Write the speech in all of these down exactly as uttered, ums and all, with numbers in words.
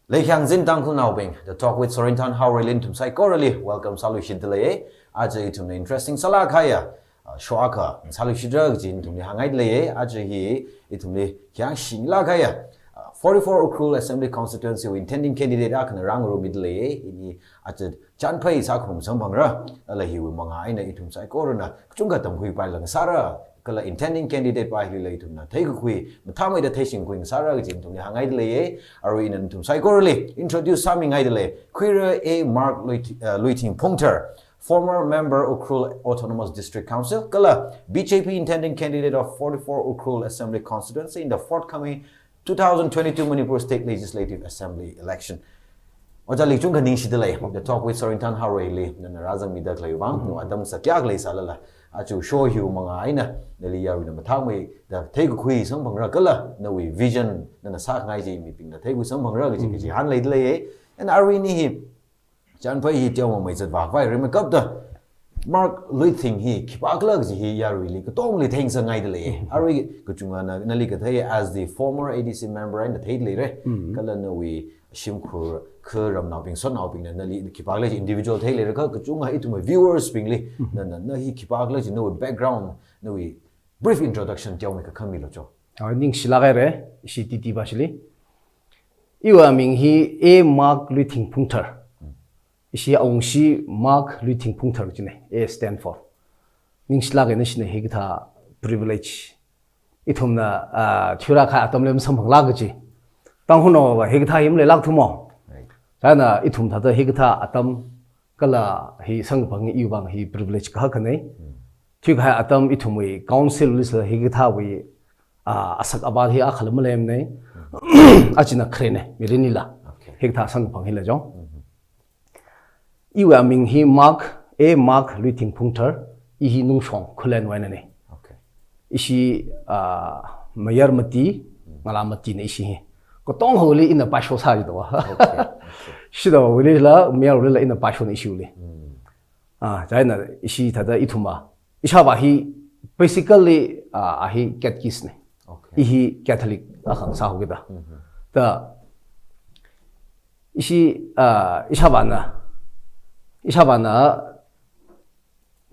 Leikhyāngzin Tangkhulnaobing, The Talk with Sorinthan Haorei li nathum saikorali welcome sāluishitdalei. Aja ithumna interesting sālāk kahaiya, uh, show akha sāluishitra kaji nathumli hāngngaidalei. Aja hi ithumli khayāngshilāk kahaiya, uh, forty-four Ukhrul Assembly Constituency wui intending candidate akhana rāngarumidalei. Ini aja chānphai sākharum samphangra, kala hiwui mangā eina ithum saikorana kachungkha tamkhuipaila ngasāra, kala intending candidate pa hilila ithumna theikakhui, mathāmeida theishingkhui ngasāra kaji nathumli hāngngaidalei. Arui ina nathum saikorali introduce sāmingaidalei. Khuira A Mark Luiti-, uh, Luithing Phungthar, former member Ukhrul Autonomous District Council, kala B J P intending candidate of forty-four Ukhrul Assembly Constituency in the forthcoming two thousand twenty-two Manipur State Legislative Assembly election. Ojāli kachungkha ningshidalei, The Talk with Sorinthan Haorei li nana rāzangmida khaleiwui vang, nawui atam sākayākha leisālala, aja show hiwui mangā eina nali yaruina mathāmeida theikakhui samphangra kala nawui vision nana sākhangai chi mibingna theikakhui samphangra kaji, kaji hāngleidalei. And arui ini hi chānphai hi teomeimei zatvā khavai rimeikapta Mark Luithing hi khipākhala kaji hi yaruili katongali theingasakngaidalei. Arui kachungana nali kathei as the former A D C member eina theidaleira. Kala nawui shimkhur kha ramnaobing, sotnaobingna nali khipākhala kaji individual theidaleira, kha kachungkha ithumwui viewers bingli nana, na hi khipākhala kaji, nawui background, nawui brief introduction teomeikha khamilu cho. Ah, ningshilāk haira, ishi titi pāshili. Iwui aming hi A Mark Luithing Phungthar. Ishi awungshi Mark Luithing Phungthar kajina, A stand for. Ningshilāk eina ishina hikathā privilege ithumna, ah, thuirākahai atamli masamphanglāk kaji. Tangkhulnaova hikathā hi maleilākthumo. Right. Chieina ithum thāda hikathā atam kala hi samkaphang iwui vang hi privilege kahak akhana. Thuikahai atam ithumwui council lila hikathāwui, ah, asak avā hi akhala maleimana. Achina kharena, mirinila. Okay. Hikathā samkaphang hila jong. Iwui aming hi Mark, A Mark Luithing Phungthar, i hi Nungshong khullenwui einana. Okay. Ishi, ah, mayar mati, ngalā matina ishi hi. Katongawuili ina paisho sāi da. Okay, okay. Shidawuilila, mayarwuilila ina paishona ishiwuili. Ah, chieina ishi thāda ithumva. Ishāvā hi basically, ah, a hi catechist na. Okay. I hi Catholic akha ngasāhaokida. Da ishi, ah, ishāvāna, ishāvāna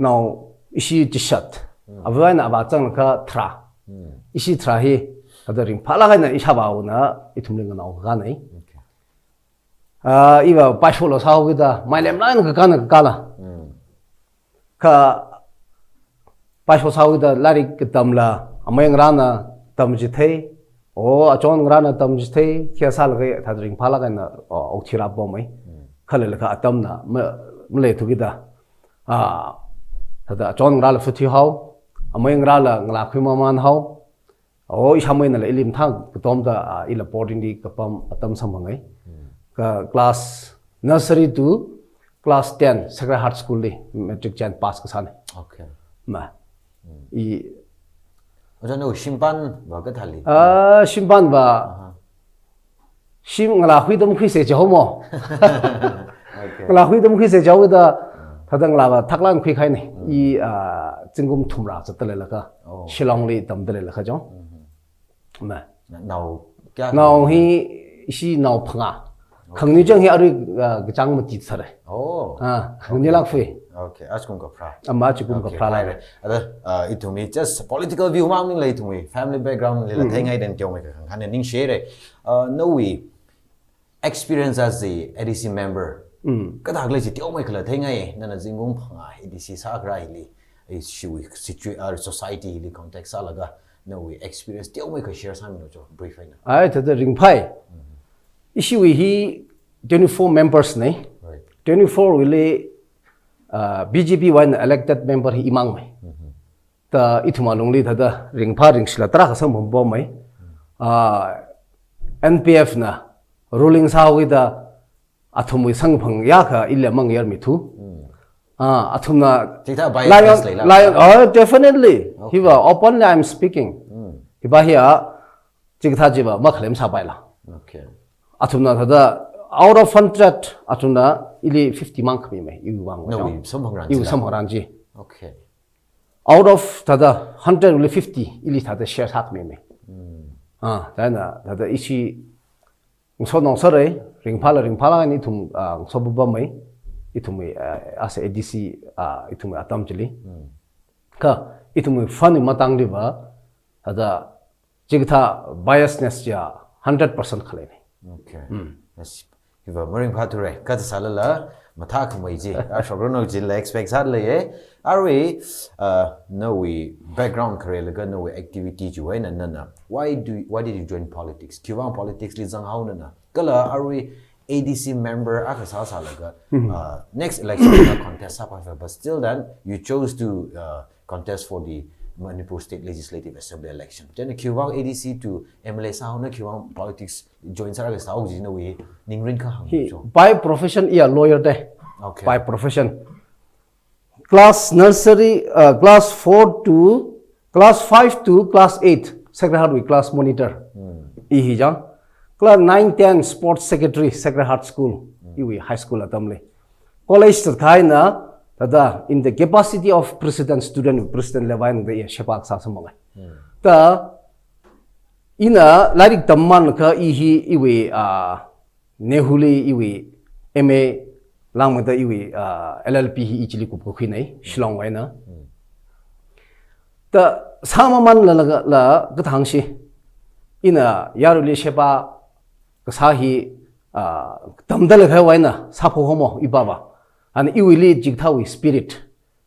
nao ishi chishat. Avā eina avā zanglaga tharā. Ishi tharā hi, thāda ringphālāk eina ishāvāwona ithumli nganao kakāna. Okay. Ah, iva paisholaga sāhaokida, mailemlāk eina kakāna kakāla. Kha paisho sāhaokida lairik katamla, amei ngarāna tamchithei, o, achon ngarāna tamchithei, khi sālaga thāda ringphālāk eina, o, okthui rāpamma. Khaleilaga atamna ma, maleithukida. Ah, thāda achon ngarāla futhi hao, amei ngarāla ngalā khuimamān hao. O, ishāmeinala ili mathang katomda, ah, ila boarding li kapam atam samphangai. Kha class nursery to class ten Sacred Heart School li matric chieina pass kasāna. Okay. Ma. I Ojā, nawui shimpānva kathāli? Ah, shimpānva. Aha. Shim ngalā hui tamkhuisa jihaomo. Okay. Ngalā hui tamkhuisa jihaoda, thāda ngalāva thaklan khuikahaina. I, ah, zingkum thumrā zatdaleilaga. Oh. Shillong li tamdaleilaga jong. Ma. Nao kayā? Nao hi ishi nao phangā. Okay. Khangni chang hi arui, ah, kachāng mati sāra. Oh. Ah, khangni lāk fui. Okay, ajakum kapharā. Ama ajakum kapharā lāk. Okay, fine. Ada, ah, ithumwui just political view mang maningla ithumwui family background lila theingaida teomeikha khangahān ningshira. Ah, nawui experience as the A D C member. Kathākhala chi teomeikhala theingai, nana zingkum phangā A D C sākharā hili, ishiwui situa-, ah, society hili context sālaga, nawui experience teomeikha share sāmilu cho, brief eina. Ai, thāda ringphai. Ishiwui hi twenty-four members na. Right. Twenty-four wuili, ah, B J P wui eina elected member hi imangmei. Da ithum alungli thāda ringphā ringshila tarākha samphangpammei. Ah, N P F na ruling sāhaokida athumwui samkaphang yākha ili mangayarmithu. Ah, athumna chithā bias Lion, leila? Lion, oh, definitely. Okay. Hiva openly I'm speaking. Hiva hiya, chikathā chiva makhalem sāpaila. Okay. Athumna thāda out of hundred, athumna ili fifty mang khamimei, iwui vang. Nawui samphangran chila? Iwui samphangran chi. Okay. Out of thāda hundred wuili fifty, ili thāda share sākhamimei. Ah, chieina thāda ishi ngaso nong sarai, ringphāla, ringphāla ni ithum, ah, ngaso bubamai, ithum, ah, as A D C, ah, ithum atam chili. Kha, ithum fund matangli va, ada, chikathā biasness ja hundred percent khalei ni. Okay. Yes. Hiva maringphā thure, kathā sālala, mathā khamei ji, a shokro no jin la expect sālei ye. Arui, uh, nawui background khare laga nawui activity chiwui eina nana. Why do, why did you join politics? Khiwuivang politics li zanghao nana. Kala arui A D C member akha sāsālaga, uh, next election la contest sāpai, but still then you chose to, uh, contest for the Manipur State Legislative Assembly election. Then khiwuivang A D C to M L A sāhaona, khiwuivang politics join sāra kasā ji nawui ningrin kahāng hi, cho. By profession, iya lawyer de. Okay. By profession. Class nursery, uh, class four to, class five to class eight, Sacred Heart wui class monitor. I hi jang. Class nine, ten sports secretary, Sacred Heart School. Iwui high school atamli. College sākahai eina, thāda, in the capacity of president, student president level eina iya sheba kasā samphanga. Ta, ina lairik tamman kha i hi iwui, ah, NEHU li iwui M A langmada iwui, ah, L L B hi i chili kupkakhui nei, Shillong wui eina. Ta, sāmamanlala, la, kathāng shi, ina yaruili sheba kasā hi, ah, tamda lekhaiwui eina, sāphohomo, i pava. Ana iwuili chikathāwui spirit.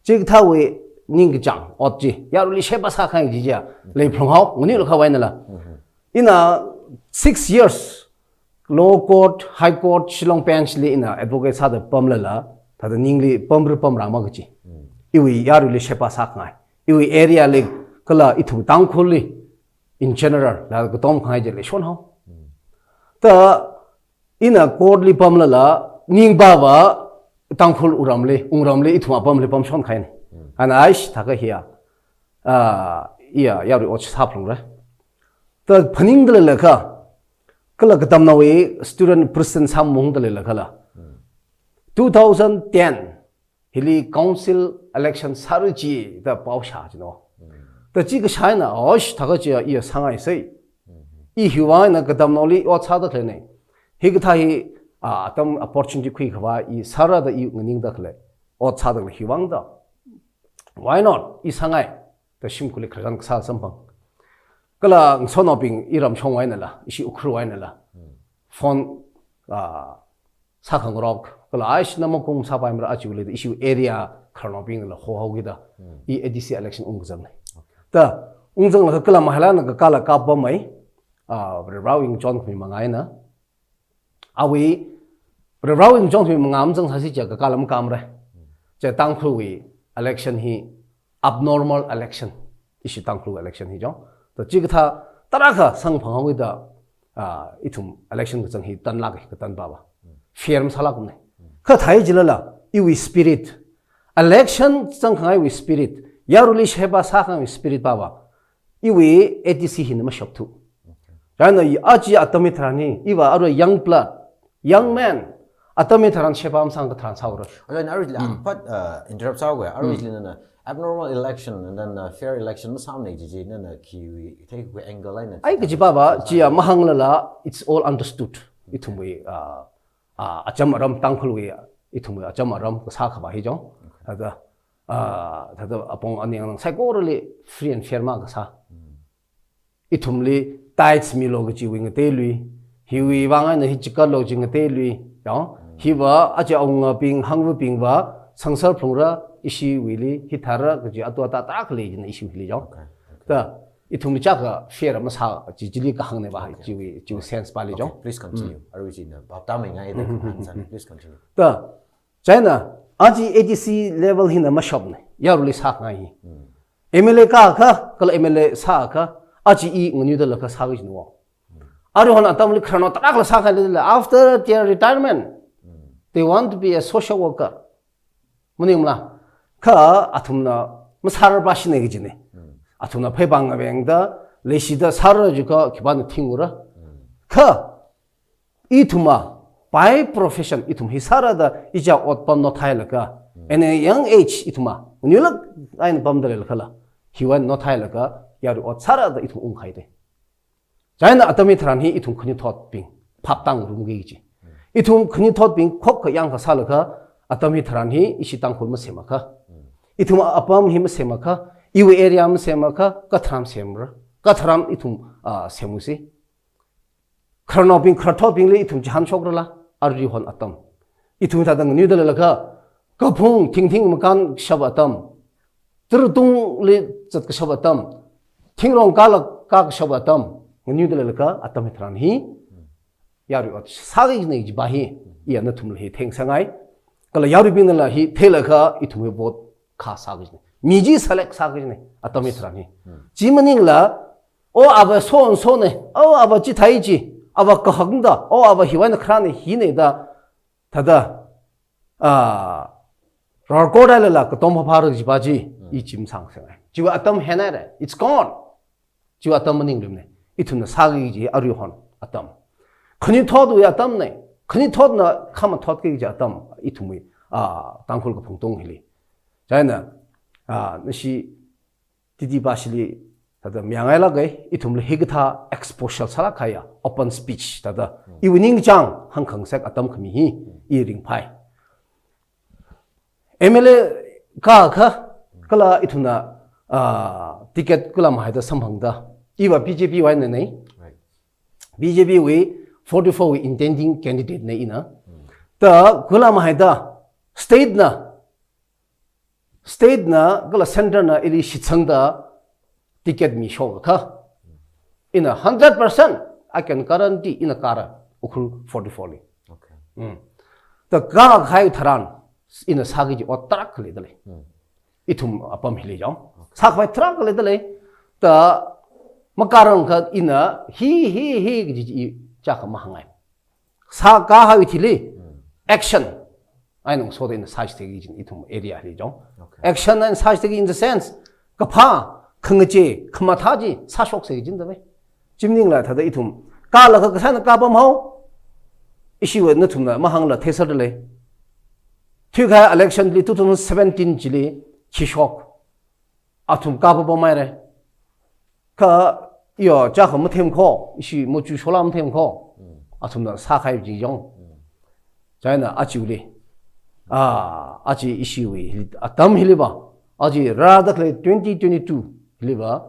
Chikathāwui ningkachāng, ot chi, yaruili sheba sākahai chi ja, leiphalunghao, nguni lo khawui einala. Ina six years, Law Court, High Court, Shillong Bench li ina advocate sāda pamlala, thāda ningli pamra pamra ma kachi. Iwui yaruili sheba sākhangai. Iwui area li, kala ithum Tangkhulli, in general, la katom khangai je leishon hao. Ta, ina court li pamlala, ning pava, Tangkhul uramli, wungramli, ithum apamli pamshon khaini. Ana aish, thākha hiya. Ah, iya, yarui ot sāphalungra. Ta phaningda leilakha, kala katamnaowui student president sāmungda leilakhala. Two thousand ten, hili council election sāra chi da pao shā chino. Ta chi kashā eina, osh, thākha chi iya sāngai sai. I hiwui eina katamnaoli ot sāda khalei nei. Hikathā hi, ah, atam opportunity khuikhava i sāra da i nganingda khalei. Ot sāda khalei hiwui eina. Why not? I sāngai. Da shimkhurli khararchan kasā samphang. Kala ngasotnaobing iram shongwui einala, ishi Ukhrulwui einala. Phone, ah, sākhangarok, kala aish na makum sāpaimara achiwuili da ishi area khararnaobingla hohaokida. I A D C election ungkazang nei. Ta, ungzanglaga kala mahailana kakāla kapamai, ah, Reverend Wing John khami manga eina. Awui, Reverend Wing John khami manga mazang sāsi ja kakāla makamra. Ja Tangkhulwui election hi abnormal election. Ishi Tangkhul election hi jong. Ta chikathā tarākha samphanghaokida, ah, ithum election kazang hi tanlak hi katan pava. Fair masālak kum nei. Kha thai jilala, iwui spirit. Election zangkhangaiwui spirit. Yaruili sheba sākhangaiwui spirit pava. Iwui A D C hina mashapthu. China i achi atam hitharan hi, iva arui young blood, young man, atam hitharan sheba masāng katharan sāura. Arui na arui la, pat, uh, interrupt sāuga, arui la nana abnormal election and then, uh, fair election masāmana jiji nana khi theikhui angle eina. Ai kaji pava, chi a mahānglala, it's all understood. Ithumwui, uh, uh, acham aram Tangkhulwui, ithumwui acham aram kasākhava hi jong. Thāda, uh, thāda apong aning nang saikorali free and fair ma kasā. Ithumli tithes milo kachiwui ngateilui. Hiwui vang eina hi chikatlo chi ngateilui. Yong. Hiva aja awungabing hangvabingva sangsar phalungra ishiwuili hithāra kaji atua ta ta khalei jina ishiwuili yong. Okay, okay. Ta ithumli chaka fair masā chi chili kahāng nei va chiwui, chiwui sense pali yong. Okay, please continue. Arui china, bapta mai ngai da kahāng sāni, please continue. Ta, China, achi A D C level hina mashapna, yaruili sākhangai hi. M L A kakha, kala M L A sākha, achi i nganuida lakha sākajinwo. Aruihon atamli khararnao tarākhala sākhangailala, after their retirement, they want to be a social worker. Maningmala, kha athumna masārar pashina kajina. Athumna pheipāng ngavengda, leishida sārar jikha khipāna thingra. Kha, ithumva, by profession, ithum hi sāra da, icha ot pam nothailaga. And a young age, ithumva, nganulak eina pamda leilakhala. Hiwui eina nothailaga, yarui ot sāra da ithum ungkhaida. China atam hitharan hi ithum khanuithotbing, phaptāngarumki kaji. Ithum khanuithotbing khokkha yangkasālaga atam hitharan hi ishi Tangkhul masemakha, ithum apam hi masemakha, iwui area masemakha, katharam semra, katharam ithum, ah, semusi. Khararnaobing, khararthotbingli ithum chihānshokrala, aruihon atam. Ithum thāda nganuida leilakha, kaphung thingthing makānkashap atam, tara̱ tungli zatkashap atam, thingrong kālak kākashap atam, nganuida leilakha atam hitharan hi, yarui ot sāki kajina jiva hi, iya nathumla hi thengsāngai. Kala yaruibingnala hi theilaga ithumwui vote khā sāki kajina. Mi chi select sāki kajina, atam hitharan hi. Chi maningla, o ava so and so na, o ava chithāi chi, ava kahakna da, o ava hiwui eina kharāna hina da, thāda, ah, rarkodailala katom phāphāra jiva chi, i chi masāngasakngai. Chiwui atam hi eina re, it's gone. Chiwui atam maningluimana. Ithumna sāki kaji aruihon atam. Khanuithotwui atamna, khanuithotna khamathotki kaji atam, ithumwui, ah, Tangkhul kaphungtung hili. Chieina, ah, nashi T T Bashili, thāda mayāngailāka, ithumla hikathā exposure sālāk kahaiya, open speech, thāda, iwui ningchāng hāngkhangasak atam khami hi, i ringphai. M L A kākha, kala ithumna, ah, ticket kala mahaida samphangda, iva B J P wui einana. Right. B J P wui forty-four wui intending candidate na ina. Ta kala mahaida, state na, state na, kala center na ili shitsangda ticket mishokakha, ina hundred percent, I can guarantee, ina kāra, Ukhrul forty-four li. Okay. Mm. Ta kākahai tharan, ina sāki kaji ot tarākha leidalei. Ithum apam hili jong. Sākhavai tarākha leidalei. Ta makārangkha ina hi, hi, hi kaji chi i chākha mahāngai. Sākahai thili, action. Eina ngasoda ina sāchithei kaji ithum area hili jong. Okay. Action eina sāchithei kaji in the sense, kaphā, khangachei, khamathā chi sāshoksa kajina da ve. Chi maningla thāda ithum, kālaga kasāna kāpamhao, ishiwui nathumna mahāngla theisāda lei. Thuikahai election li two thousand seventeen chili, khi shok, athum kāpapamhaira. Kha, yo, chākha mathemkho, ishi mochu shola mathemkho, athumna sākahai chi jong. Chieina achiwuili, ah, achi ishiwui hili, atam hiliva, achi rāda khalei twenty twenty-two hiliva,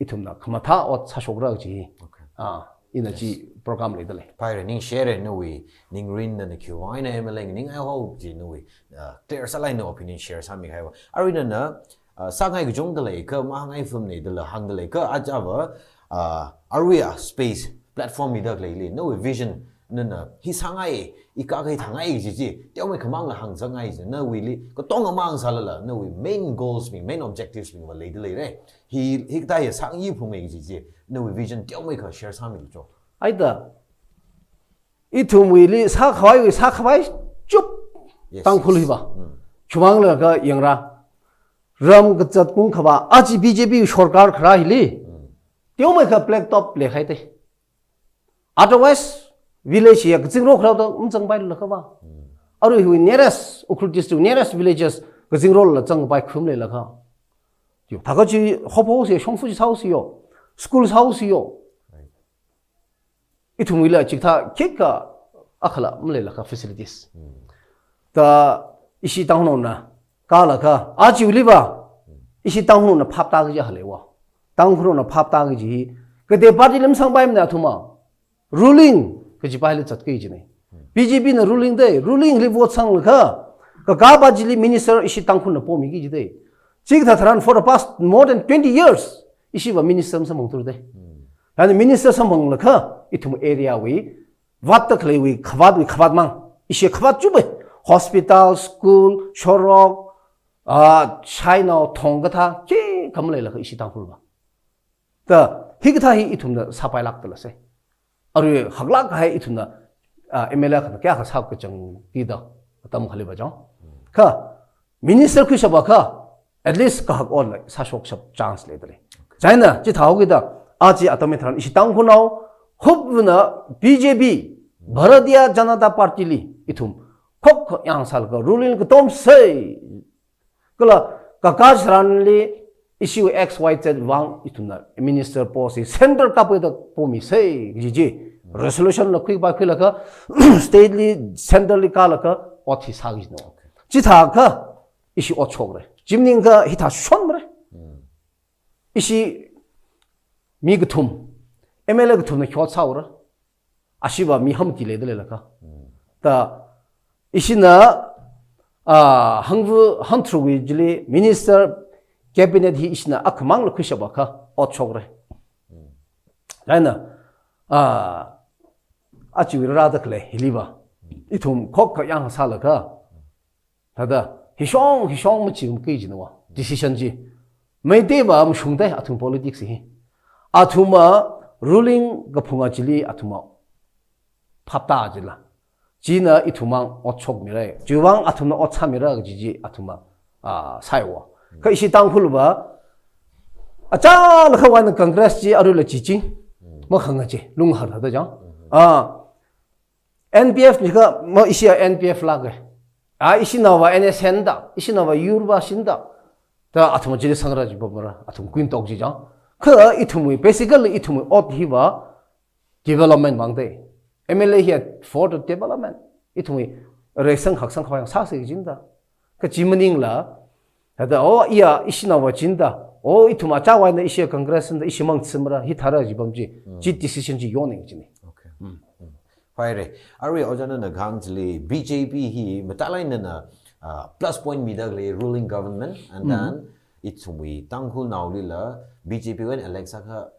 ithumna khamathā ot sāshokra kaji. Okay. Ah, ina chi program leidalei. Phaira, ningshire nawui, ningrin nana khiwui eina M L A nganinghao kaji nawui, ah, clear sālāk eina opinion share sāmihaiva. Arui nana, ah, sāngai kachungkha leikha, mahāngai phumna dala hāngda leikha, achava, ah, aruiya space, platform mida khaleili, nawui vision, nana hi sāngai, i kākahai thāngai kaji chi, teomeikha mangla hāngzangngai kaji, nawuili, katonga mang sālala, nawui main goals bing, main objectives bingva leida leira. Hi, hikathā hi sāngai phumngai kaji chi, nawui vision teomeikha share sāmilu cho. Aida, ithumwuili sākhavaiwui sākhavai chup. Yes, Tangkhul yes. Hiva. Mm. Chumang laga yangra. Ram kazat kungkhava, achi B J P sorkar kharā hili. Mm. Teomeikha black top leikhaite. Otherwise, village ya kazingro kharā da mazangpailākhava. Mm. Arui hiwui nearest, Ukhrul district nearest villages kazingrola zangpai khum leilākha. Yo, thākha chi hopo si, shongfa chi sāsi yo. School sāsi yo. Right. Ithumwuila chikathā khikha akhala maleilākha facilities. Mm. Ta ishi Tangkhulnaona, kālaga, achiwuiliva, ishi Tangkhulnaona phaptā kaji haleiwa. Tangkhulnaona phaptā kaji hi, katei party lam sangpaimana athumva. Ruling kaji paili zatki kajina. B J P na ruling da, ruling li vote sanglaga, kakā party li minister ishi Tangkhulna pomiki kaji da. Chikathā tharan for the past more than twenty years, ishiva minister masamphangthura da. Thāda minister samphanglaga, ithum area wui, vātda khaleiwui, khavātwui, khavāt mang. Ishi khavāt chup e. Hospital, school, shorok, ah, shainao, thong kathā, khikha maleilākha ishi Tangkhulva. Ta, hikathā hi ithumna sāpailākda leisai. Arui haklākkahai ithumna, ah, M L A khana kayākha sākachangki da, atam akhaliva jong. Kha, minister khuishapakha, at least kahak otla sāshokshap chance leidalei. Chieina, chithāhaokida, achi atam hitharan ishi Tangkhulnao, hupvana B J P, Bharatiya Janata Party li, ithum, khokha yangsālaga ruling katomsei. Kala, kakā tharanli, ishiwui X Y Z vang, ithumna minister post hi center kapai da pomisei, kaji chi. Resolution la khuipai khuilaga, state li, central li kālaga, ot hi sāki jina. Chithākha, ishi ot shokra. Chi maningkha hithā shonmara. Ishi mi kathum, M L A kathumna khi ot sāhaora. Ashiva mi hamti leida leilakha. Ta, ishina, ah, hangvu hangtharuk chili minister cabinet hi ishina akhamang la khuishapakha ot shokra. Chieina, ah, achiwui rāda khalei hiliva. Ithum khokkha yang sālakha. Thāda, hishong, hishong machi makai jina wa. Decision chi. Meiteiva mashungda athum politics hi. Athumva ruling kaphunga chili athumva phapta jila. China ithumang ot shokmira. Chiwuivang athumna ot sāmira kaji chi athumva, ah, sāiwa. Kha ishi Tangkhulva, achālakha wana Congress chi aruila chiching. Makhanga chi, lunghar thāda chang. Ah, N P F ni kha, ma ishi a N P F lāka. A ishinaova N S N da, ishinaova yurva shinda. Ta athum chili sangra jipamra, athum kuintok ji chang. Kha ithumwui, basically ithumwui ot hiva development vangda. M L A hi for the development. Ithumwui reisang khaksang khavai sāsa jinda. Kha chi maningla, thāda, oh, iya, ishinaova chinda, oh, ithum achāvaina ishi Congress da, ishimang tsimra, hithāra jipam chi, chi decision chi yonning jina. Okay. Fine re. Arui ojāna kahāng chili B J P hi mathālāk eina, ah, plus point mida khalei ruling government, and then ithumwui Tangkhulnaolila B J P wui eina elect sākha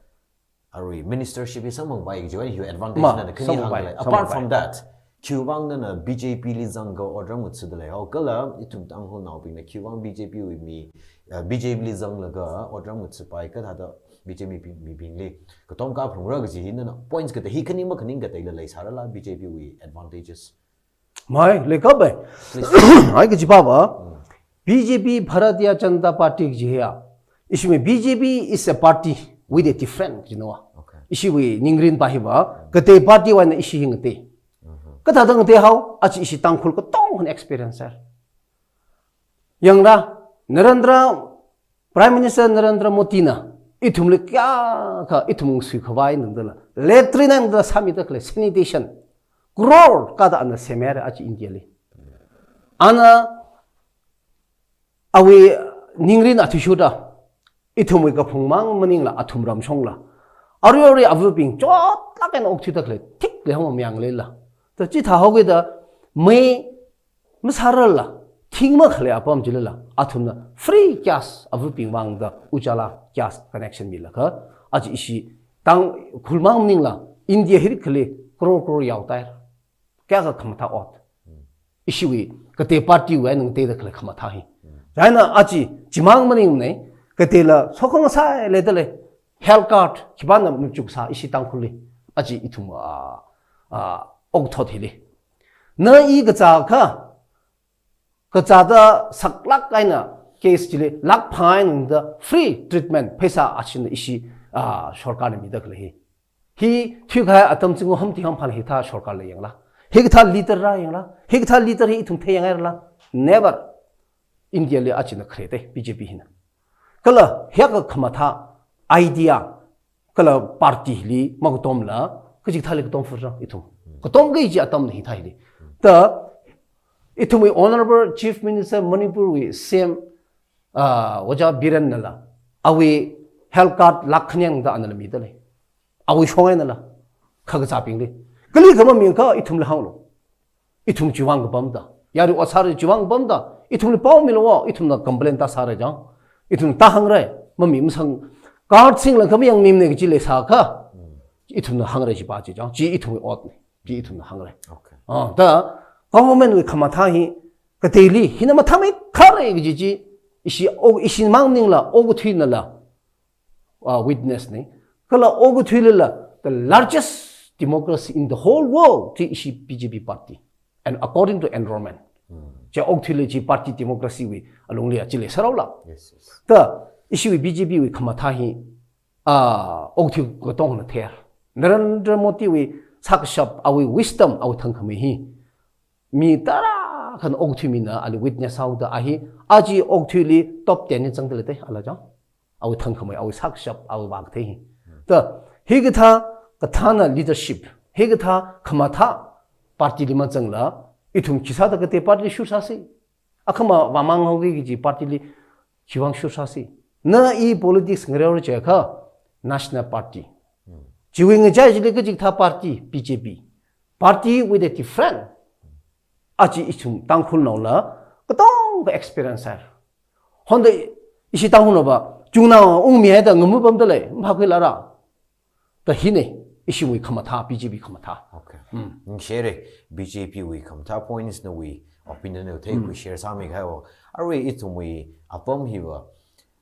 arui ministership hi samphangpai kajiwui eina hi advantage na khani samphangpai, hāngda lei. Apart from that, khiwuivang nana B J P li zanglaga otram ngathada lei. Ho kala ithum Tangkhulnaobingna khiwuivang B J P wui mi, eh, B J P li zanglaga otram ngathapai kathāda B J P mi, mibingli katom kaphalungra kaji hi nana points kathā hi khaning makhaning kathāla leisārala B J P wui advantages. Mai, leikapai. Ai kajipava. B J P Bharatiya Janata Party kaji hiya. Ishiwui B J P is a party with a different, you know. Okay. Ishiwui ningrin pa hiva, katei party wui eina ishi hi ngatei. Kathāda ngateihao, achi ishi Tangkhul katonga experience sāra. Yangra, Narendra, Prime Minister Narendra Modi na, ithumli kayākha, ithum suikhavai nangdala, latrine nangdala sāmida khalei sanitation. Crore kathā ana semhaira achi India li. Ana awui ningrin athishurda, ithumwui kaphungmang maningla, athum ramshongla. Arui arui avabing chotlāk eina okthuida khalei, thik lei hong mayang leila. Ta chithā haokida, mei masārala, thing makhalei apam chilila, athumna free gas avabing vangda, Ujala gas connection milaga, achi ishi Tangkhulmang maningla, India hi khalei, crore crore yaotaira. Kayākha khamathā ot. Ishiwui, katei party wui eina ngateida khalei khamathā hi. Chieina achi, chimang maningmana, kateila, sokhangasai leida lei, health card, khipāna machuksā ishi Tangkhulli, achi ithum, ah, ah, okthot hili. Na i kazākha, kazāda saklāk eina case chili, lakh phangā eina da free treatment, pheisā ashina ishi, ah, sorkarna mida khalei hi. Hi thuikahai atam chingu hamti hamphan hithā sorkar lei yangla. Hikathā leader rāyangla. Hikathā leader hi ithum theiyangairala. Never. India li achina kharei te, B J P hina. Kala hiyākha khamathā idea, kala party li makatomla, kachikathāli katom furra ithum. Katom kaji atamna hithāli. Ta, ithumwui Honorable Chief Minister Manipur wui C M, ah, Ojā Biren nala, awui health card lakh khani eina da anala mida lei. Awui shong einala, khakazābingli. Kali kha mamikha ithumli hānglu. Ithum chiwuivang kapamda. Yarui ot sāra chiwuivang kapamda. Ithumli pao milu, ithumna complain tāsāra chang. Ithum tāhāngra, mami masang. Card singla kha mayangmimana kaji leisākha. Ithumna hāngra chipa chi chang. Chi ithumwui otna. Chi ithumna hāngra. Okay. Ah, ta government wui khamathā hi, kateili, hina mathāmeikhara kaji chi, ishi, o, ishimang maningla, okathuinala, ah, witness na. Kala okathuilila, the largest democracy in the whole world, chi ishi B J P party. And according to enrollment. Chi okathuili chi party democracy wui alungli achi leisāra la. Yes, yes. Ta, ishiwui B J P wui khamathā hi, ah, okathui katongna ther. Narendra Modi wui sākashap, awui wisdom, awui thangkhamei hi. Mi tarākhana okathui mina ali witness sāhaoda a hi, achi okathuili top ten li zangda lei te, ala chang. Awui thangkhamei, awui sākashap, awui vākathei hi. Ta, hikathā, kathāna leadership, Hikathā khamathā party li mazangla, ithum khisāda katei party li shursāsi. Akhama vāmang haoki kaji party li khiwuivang shursāsi. Na i politics ngareora jiakha National Party. Chiwui ngachai chili kachikathā party B J P. Party with a different. Aja ithum Tangkhulnaola katonga experience hai. Honda ishi Tangkhulnaova chungna ungmihaida ngamupamda lei, maphākhuilara. Da hina, ishiwui khamathā, B J P khamathā. Okay. Mm. Share, B J P wui khamathā points nawui opinion na theikhui share sāmi kahaiwo. Arui ithumwui apam hiva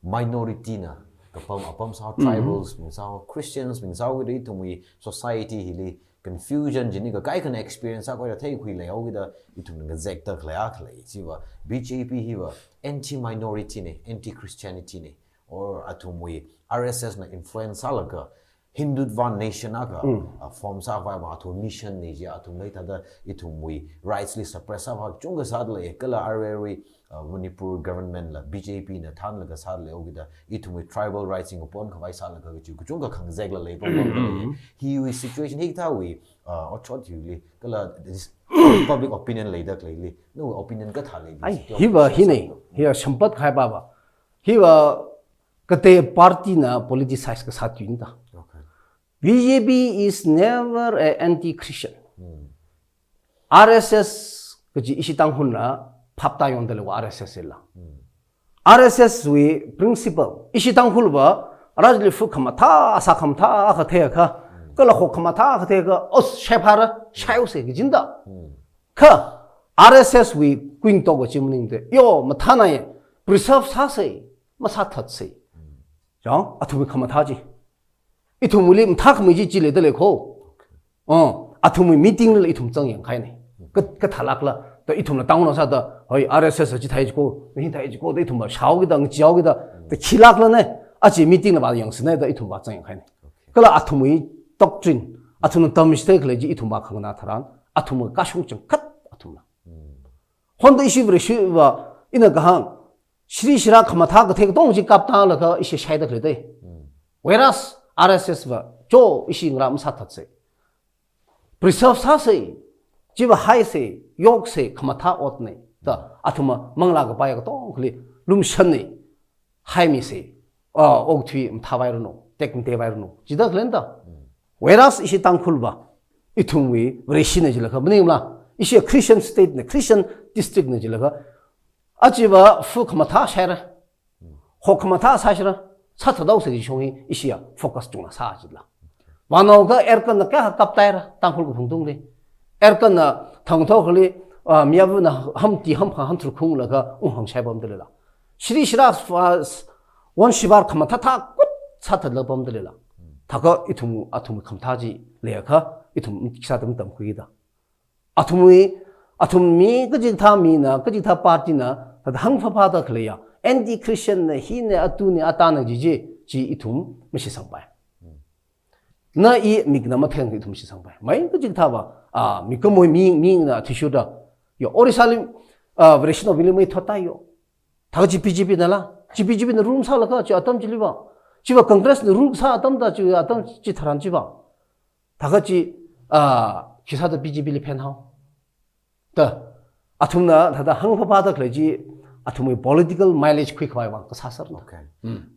minority na kapam apam sā, tribals bing sā, Christians bing sā, kida ithumwui society hili confusion jini ka kaikhana experience sākhuida theikhui leihaokida ithumna ngazekda khalei akha lei. Chiva B J P hiva anti-minority na, anti-Christianity na, or athumwui R S S na influence sālaga Hindutva nation akha, uh, form sākhavai ma athum mission na ji, athumla thāda ithumwui rights li suppress sākhavai chungkha sāda lei, kala arui arui, uh, Manipur government la B J P na thānlaga sāda leihaokida ithumwui tribal rights hi ngaponkhavai sālaga kaji kachungkha khangazekla leipam lei. Hiwui situation hikathāwui, uh, otshot hili, kala this public opinion leida khaleili, nawui opinion kathā lei? Ai, hiva hina, hiva sampat khai baba. Hiva katei party na politicize kasā tuina da. Okay. B J P is never a anti-Christian. R S S kaji ishi Tangkhulna phaptā yongda leiwa R S S la. R S S wui principle, ishi Tangkhulva, rajli fu khamathā, sā khamathā akha theiakha, kala ho khamathā akha theiakha, os, shaiphāra, shaiuse kajina da. Kha R S S wui kuingatok kachi maningda, yo, mathānai, preserve sāsa, masāthatsa. Chang, athumwui khamathā chi. Ithumwuili mathākhamei chi chi leida lei kho. Oh, athumwui meeting lila ithum zangyangkhaina. Ka, kathālākla, da ithumla Tangkhulnao sāda, hoi, R S S chithai chiko, hithai chiko, da ithumva shaokida, ngacheokida, da khilākla na, aja meeting la vāyangsi na, da ithumva zangyangkhaina. Kala athumwui doctrine, athumna tamchithei khalei chi ithumva khanganā tharan, athumwui kashung changkhat athumna. Honda ishi Vareshiva, ina kahāng, shri shira khamathā kathei katonga chi kaptālaga ishi shaida khalei da. Whereas R S S va, cho ishi ngarā masāthatsa. Preserve sāsa, chiva haisa, yoksa, khamathā otna, da, athumva manglā kapai katonga khali, lumshanna, haimisa, ah, okathui mathāvairanu, tekmatevairanu, jida khaleina da. Whereas ishi Tangkhulva, ithumwui Vareshina jilaga, maningla, ishi Christian state na, Christian district na jilaga, achiva fu khamathā shaira, ho khamathā sāshira, sāthathaosa kaji shong hi, ishiya focus chungna sā jila. Vānao ka aircon na kayākha kaptaira, Tangkhul kaphung tungli. Aircon na thangtho khali, ah, miyavana hamti hamphang hamtharuk khunglaga unghang shaipamda leila. Shri shira, ah, s-, won shivar khamathā thā kut sāthatla pamda leila. Thākha ithum, athum khamathā chi leiakha, ithum khisāda matamkhuida. Athumwui, athum mi kachikathā mina, kachikathā party na, thāda hāngphāphāda khaleiya, anti-Christian na, hina, atuna, atāna jiji, chi ithum mashitsangpai. Na i mikna matheng ithum shitsangpai. Mai kachikathāva, ah, mikumowui mi, mina athishurda. Yo, Orissa li, ah, Vareshinao bingli mai thotaiyo. Thākha chi B J P nala, chi B J P na rule sālaga, chi atam chiliva. Chiva Congress na rule sā atamda, chi atam chitharan chiva. Thākha chi, ah, khisāda B J P li phenhao. Da, athumna, thāda hāngphāphāda khalei chi, athumwui political mileage khuikhavai vang kasā sārna. Okay.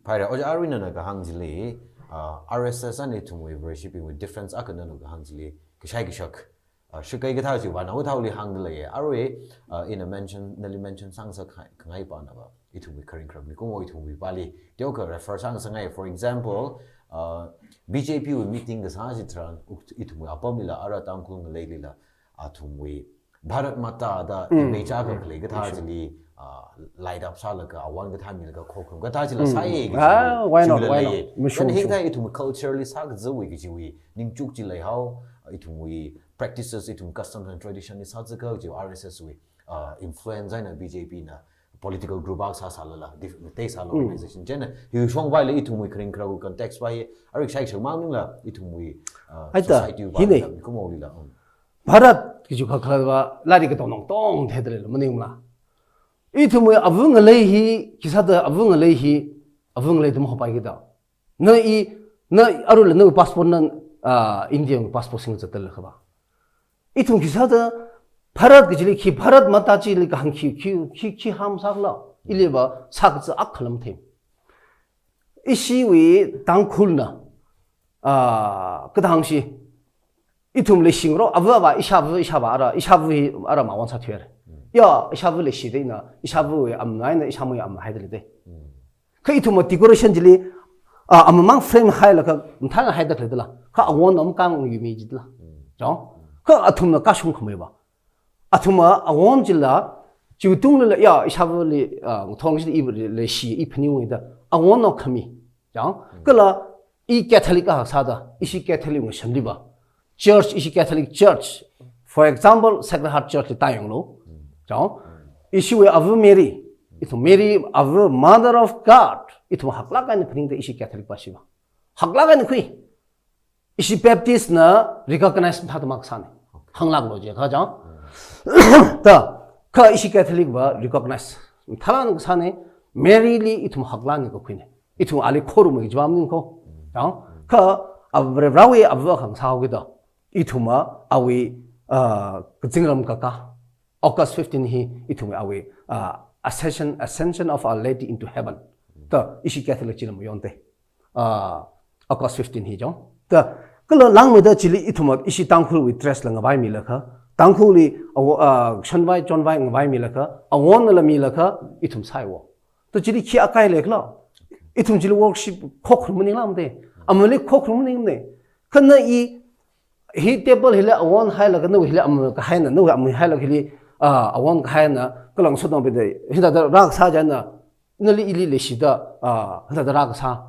Phaira, ojā Arvin na kahāng chili, ah, R S S and ithumwui Vareshibingwui difference akha nana kahāng chili, kashai kashak. Ah, shakai kathā chi vānao kathāli hāngda leiya. Arui, ah, ina mention, nali mention sāngasak khangai, khangai panava. Ithumwui kharing kharak mikumo ithumwui pali. Teokha refer sāngasakngai. For example, ah, B J P wui meeting kasā chitharan, uk-, ithumwui apamlila, ara Tangkhul ngaleilila, athumwui Bharat Mata da image akha khalei kathā chili, ah, light up sālaga, awan kathā milaga, khokharum kathā chila sāya kaji. Ah, why not, why not? Mashung, mashung. Hikathā ithumwui culture li sākazakwui kajiwui ningchuk chi leihao, ithumwui practices, ithum customs and tradition li sāzaka kaji R S S wui, ah, influence eina B J P na political group akha sāsālala, dif-, tei sāla organization. Chieina, hi shongvaila ithumwui kharing kharak context vai, arik shai shang maningla, ithumwui, ah, society vai, hina. Mikumolila. Bharat kaji kakhalatva lairik katonga tongtong theida leila maningla. Ithumwui ava ngalei hi, khisāda ava ngalei hi, ava ngalei da mahopaikida. Na i, na aruila na passport na, ah, India wui passport singzatdalei kha va. Ithum khisāda Bharat kajili khi, Bharat Mata chili kahāng khi, khi, khi, khi hāngsākhala. Ili va sākazā akha lam thei. Ishiwui Tangkhulna, ah, kathāngshi, ithum leishingarok, ava va, ishāva, ishāva ara, ishāva hi ara mawon sāthuihaira. Ya, ishāva leishida ina, ishāvawui amei eina ishāmei amei haidalei da. Kha ithumva decoration chili, ah, amamang frame hailaga, mathālāk haida khaleidala. Kha awon am kang yumi jidala. Chang? Kha athumna kashung khamei va. Athumva awon chila, chiwui tunglila, ya, ishāvali, ah, thongshi i leishi, i phaning wui da. Awon no khami. Chang? Kala, i Catholic a sāda, ishi Catholic ngashanli va. Church, ishi Catholic Church. For example, Sacred Heart Church li tāyanglu. Chang? Ishiwui Ava Mary. Ithum Mary, Ava, Mother of God. Ithum haklāk eina phaningda ishi Catholic va shi va. Haklāk eina khui. Ishi Baptist na recognize mathāda makasāna. Hānglāklu je kha chang. Ta, kha ishi Catholic va recognize mathālāk eina kasāna. Mary li ithum haklāk eina kakhuina. Ithum ali khorumei kajiva maningko. Chang. Kha, Ava Varewui Ava khangasā haokida. Ithumva awui, ah, kazingram kakā. August fifteen hi ithumwui awui, ah, Ascension, Ascension of Our Lady into Heaven. Ta, ishi Catholic chili mayonda. Ah, August fifteen hi chang. Ta, kala langmeida chili ithumva ishi Tangkhulwui dress la ngavaimilakha. Tangkhulli, awo, ah, shonvai, chonvai ngavaimilakha. Awon la milakha, ithum sāi wo. Ta chili khi akai leikhala. Ithum chili worship khokharum maningla made. Ameili khokharum maningne. Kha na i hi table hili awon hailaga nawui hili amei kahaina, nawui amei hailaga hili, ah, awon kahaina, kala ngasotnaobingna, hithāda rākasā china, nali ili leishida, ah, hithāda rākasā,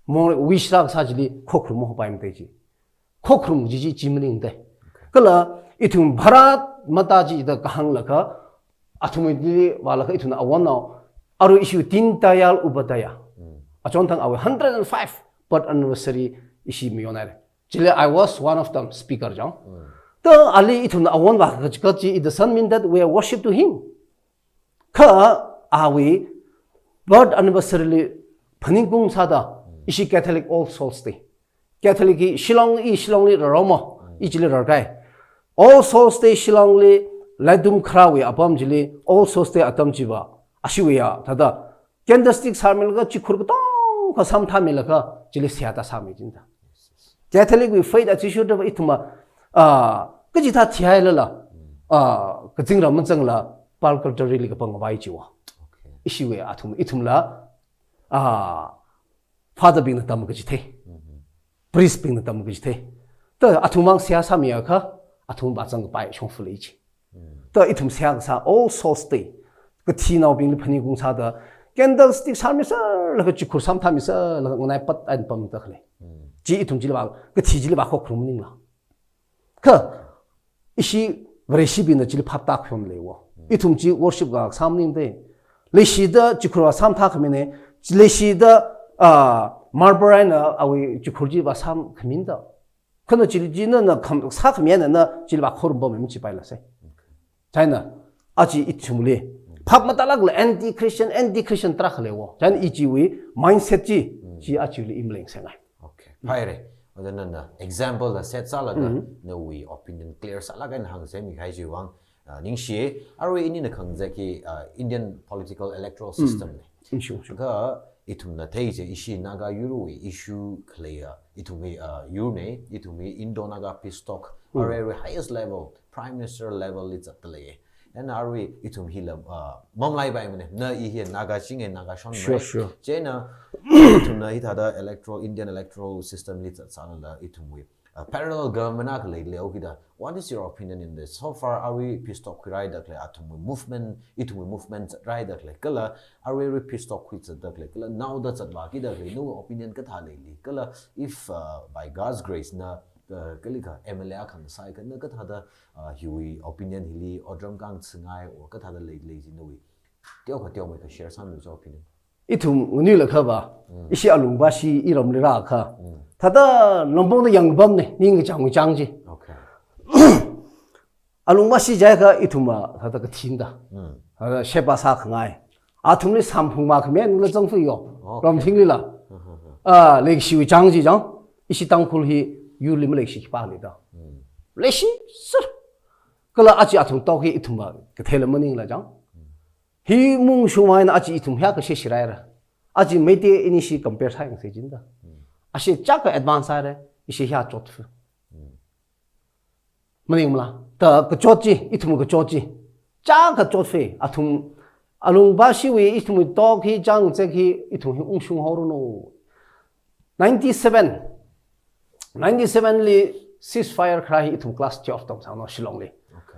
mo wish rākasā chili khokharum mahopai made chi. Khokharum chi chi chi maningde. Kala ithum Bharat Mata chi da kahānglaga, athumli vālaga ithumna awon nao, arui ishi Deen Dayal Upadhyaya. Achon thang awui hundred and five birth anniversary ishi mayonhaira. Chili I was one of them speaker chang. Ta ali ithumna awon vākakachikachi, it doesn't mean that we are worship to him. Kha awui birth anniversary li phaningkung sāda, ishi Catholic All Souls Day. Catholic hi Shillong, i Shillongli raroma, i chili rarkai. All Souls Day Shillongli, laidum kharawui apam chili, All Souls Day atam chiva, ashiwui ya, thāda, candlestick sāmilaga chikhur katongkha samthāmilaga, chili seihā tāsāmi jinda. Catholic wui faith athishurda ithumva, ah, kachithā thihailala, ah, kazingram mazangla, purgatory li kapangvai chiwa. Ishiwui athum, ithumla, ah, father bingna tamkachithei. Priest bingna tamkachithei. Ta athumvang seihā sāmiakha, athum vāzang kapai shongfa lei chi. Ta ithum seihā kasā All Souls Day. Kathinaobingli phaningkung sāda, candlestick sāmiserlaga chikhur samthāmiserlaga nganaipat eina pamda khalei. Chi ithum chili vā, kathi chili vākhokharum maningla. Kha, ishi Vareshibingna chili phap tākhuihaowa. Ithum chi worship kasā maningde. Leishida chikhur vāsamthākhamine, leishida, ah, marble eina awui chikhur chi vāsamkhaminda. Kha na chili chi na, na kham, sākhami eina na chili vākhorum pammi machipaila se. China, achi ithumli. Phap matālākla anti-Christian, anti-Christian tarākha leiwo. China ichiwui mindset chi, chi achili i maleng sengai. Okay. Phaire. Oda nana example la set sālaga, nawui opinion clear sālaga eina hāngsemikahai chiwui vang, ah, ningshi, arui inina khangazeki, ah, Indian political electoral system ne. Ningshi, ningshi. Kha ithumna theichi ishi Naga yurwui issue khaleiya, ithumwui, ah, yurne, ithumwui Indo-Naga peace talk, arui, arui highest level, Prime Minister level li zatdalei. Ena arui ithum hila, ah, mamlaipaimane, na i hi Naga ching e, Naga shon e. Sure, sure. Chieina, ithumna hithāda electoral, Indian electoral system li zatsālala ithumwui, ah, parallel government akha leilei haokida. What is your opinion in this? So far, arui peace talk khuiraida khalei, athumwui movement, ithumwui movement zatraida khalei. Kala, arui arui peace talk khuizatda khalei. Kala, naoda zatvākida khalei. Nawui opinion kathā leili. Kala, if, ah, by God's grace na, ah, kalikha M L A akha ngasāakha na kathāda, ah, hiwui opinion hili otram kang tsingai or kathāda leilei chi nawui. Teokha teomeikha share sāmilu opinion. Ithum nganuilakha va, ishi alungvāshi iramli rākha. Thāda nambongda yangpamne, ningkachāng chang chi. Okay. Alungvāshi jiakha ithumva, thāda kathinda. Thāda sheba sākhangai. Athumli samphung makhami ningla zangfuyo. Okay. Ramthinglila. Ah, leishiwui chang chi chang. Ishi Tangkhul hi yurli maleishi khipāli da. Leishi sir. Kala aja athum talk hi ithumva katheila maningla jang. Hi maungshungwui eina aja ithum hiyākha sheshihaira. Aja Meitei inishi compare sāyangsa jida. Ashi chiyākha advance haira, ishi hiyā chotfa. Maningmala, ta kachot chi, ithum kachot chi. Chiyākha chotfa, athum alungpashiwui ithumwui talk hi, chāng zek hi, ithum hi ungshung haoranu. Ninety-seven, ninety-seven li ceasefire kharā hi ithum class twelve tamsangna Shillong li.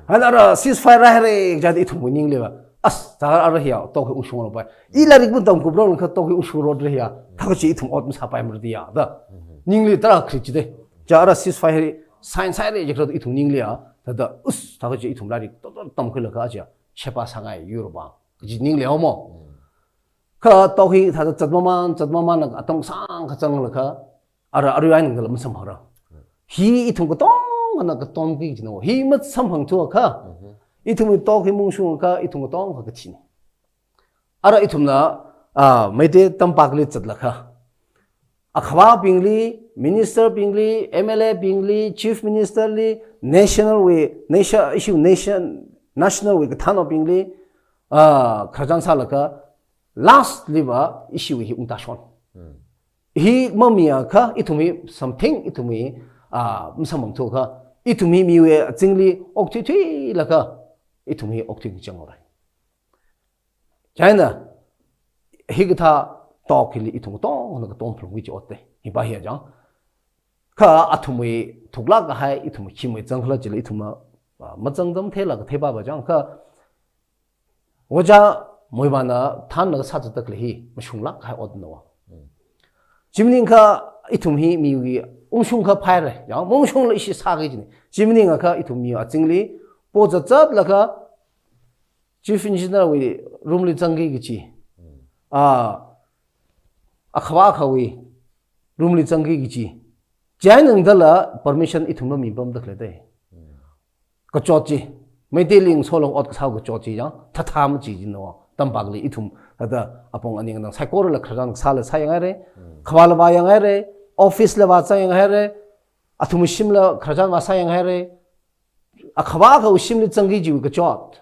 Hāngra ceasefire rāhaira, jida ithumwui ningliva. As, ta ara hiya, talk hi ungshung haopai. I lairik matamkupranglakha talk hi ungshungra hiya. Thākachi ithum ot masāpaimara diya, da. Ningli tarākha chi de. Chara ceasefire sign sāhaira jiakha ithum ningliya. Thāda, us, thākachi ithum lairik totot tamkhuilaga aja, sheba sāngai yurva. Kaji ningli haomo. Kha talk hi thāda zatmaman, zatmamanna atam sāngkha zanglakha, ara, arui eina ngala masamphangmara. Hi ithum katongana katomki jina. Hi masamphangthuakha, ithumwui talk hi maungshungakha, ithum katongkha kathina. Ara ithumna, ah, Meitei tampakli zatlakha, akhavābingli, minister bingli, M L A bingli, chief minister li, national wui, nation, issue nation, national wui kathānnaobingli, ah, khararchan sālaga, last liva issue hi ungtāshon. Hi mamiakha ithum hi something ithum hi, ah, masamphangthuakha, ithum hi miwui azingli okthuithuilaga, ithum hi okthui kachang haora. Chieina, hikathā talk hili ithum katongna katom phalungki chi ot de. Hipa hiya jang. Kha athumwui thuklāk kahai, ithum khimei zangkhala chili ithumna, ah, mazangdam theilaga theipapa jang. Kha Ojā Muivahna thānna kasā zatda khalei hi mashunglāk kahai otna wa. Chi maningakha ithum hi miwui ungshungakha phaira, ya, maungshungla ishi sāki kajina. Chi maningakha ithum miwui azingli, po zatzatlaga chief engineer wui room li zangki kaji. Ah, akhavā akhawui room li zangki kaji. Chieina ngdala permission ithumla mipamda khalei de. Kachot chi, Meiteili ngasolo ot kasā kachot chi jang, thāthā machi jina wa, tampakli ithum, thāda apong aning nang saikorala khararchan kasāla sāyanghaira, khavāla vāyanghaira, office la vāzangyanghaira, athum shimla khararchan vāsāyanghaira, akhavā akhawui shimli zangki jiwui kachot.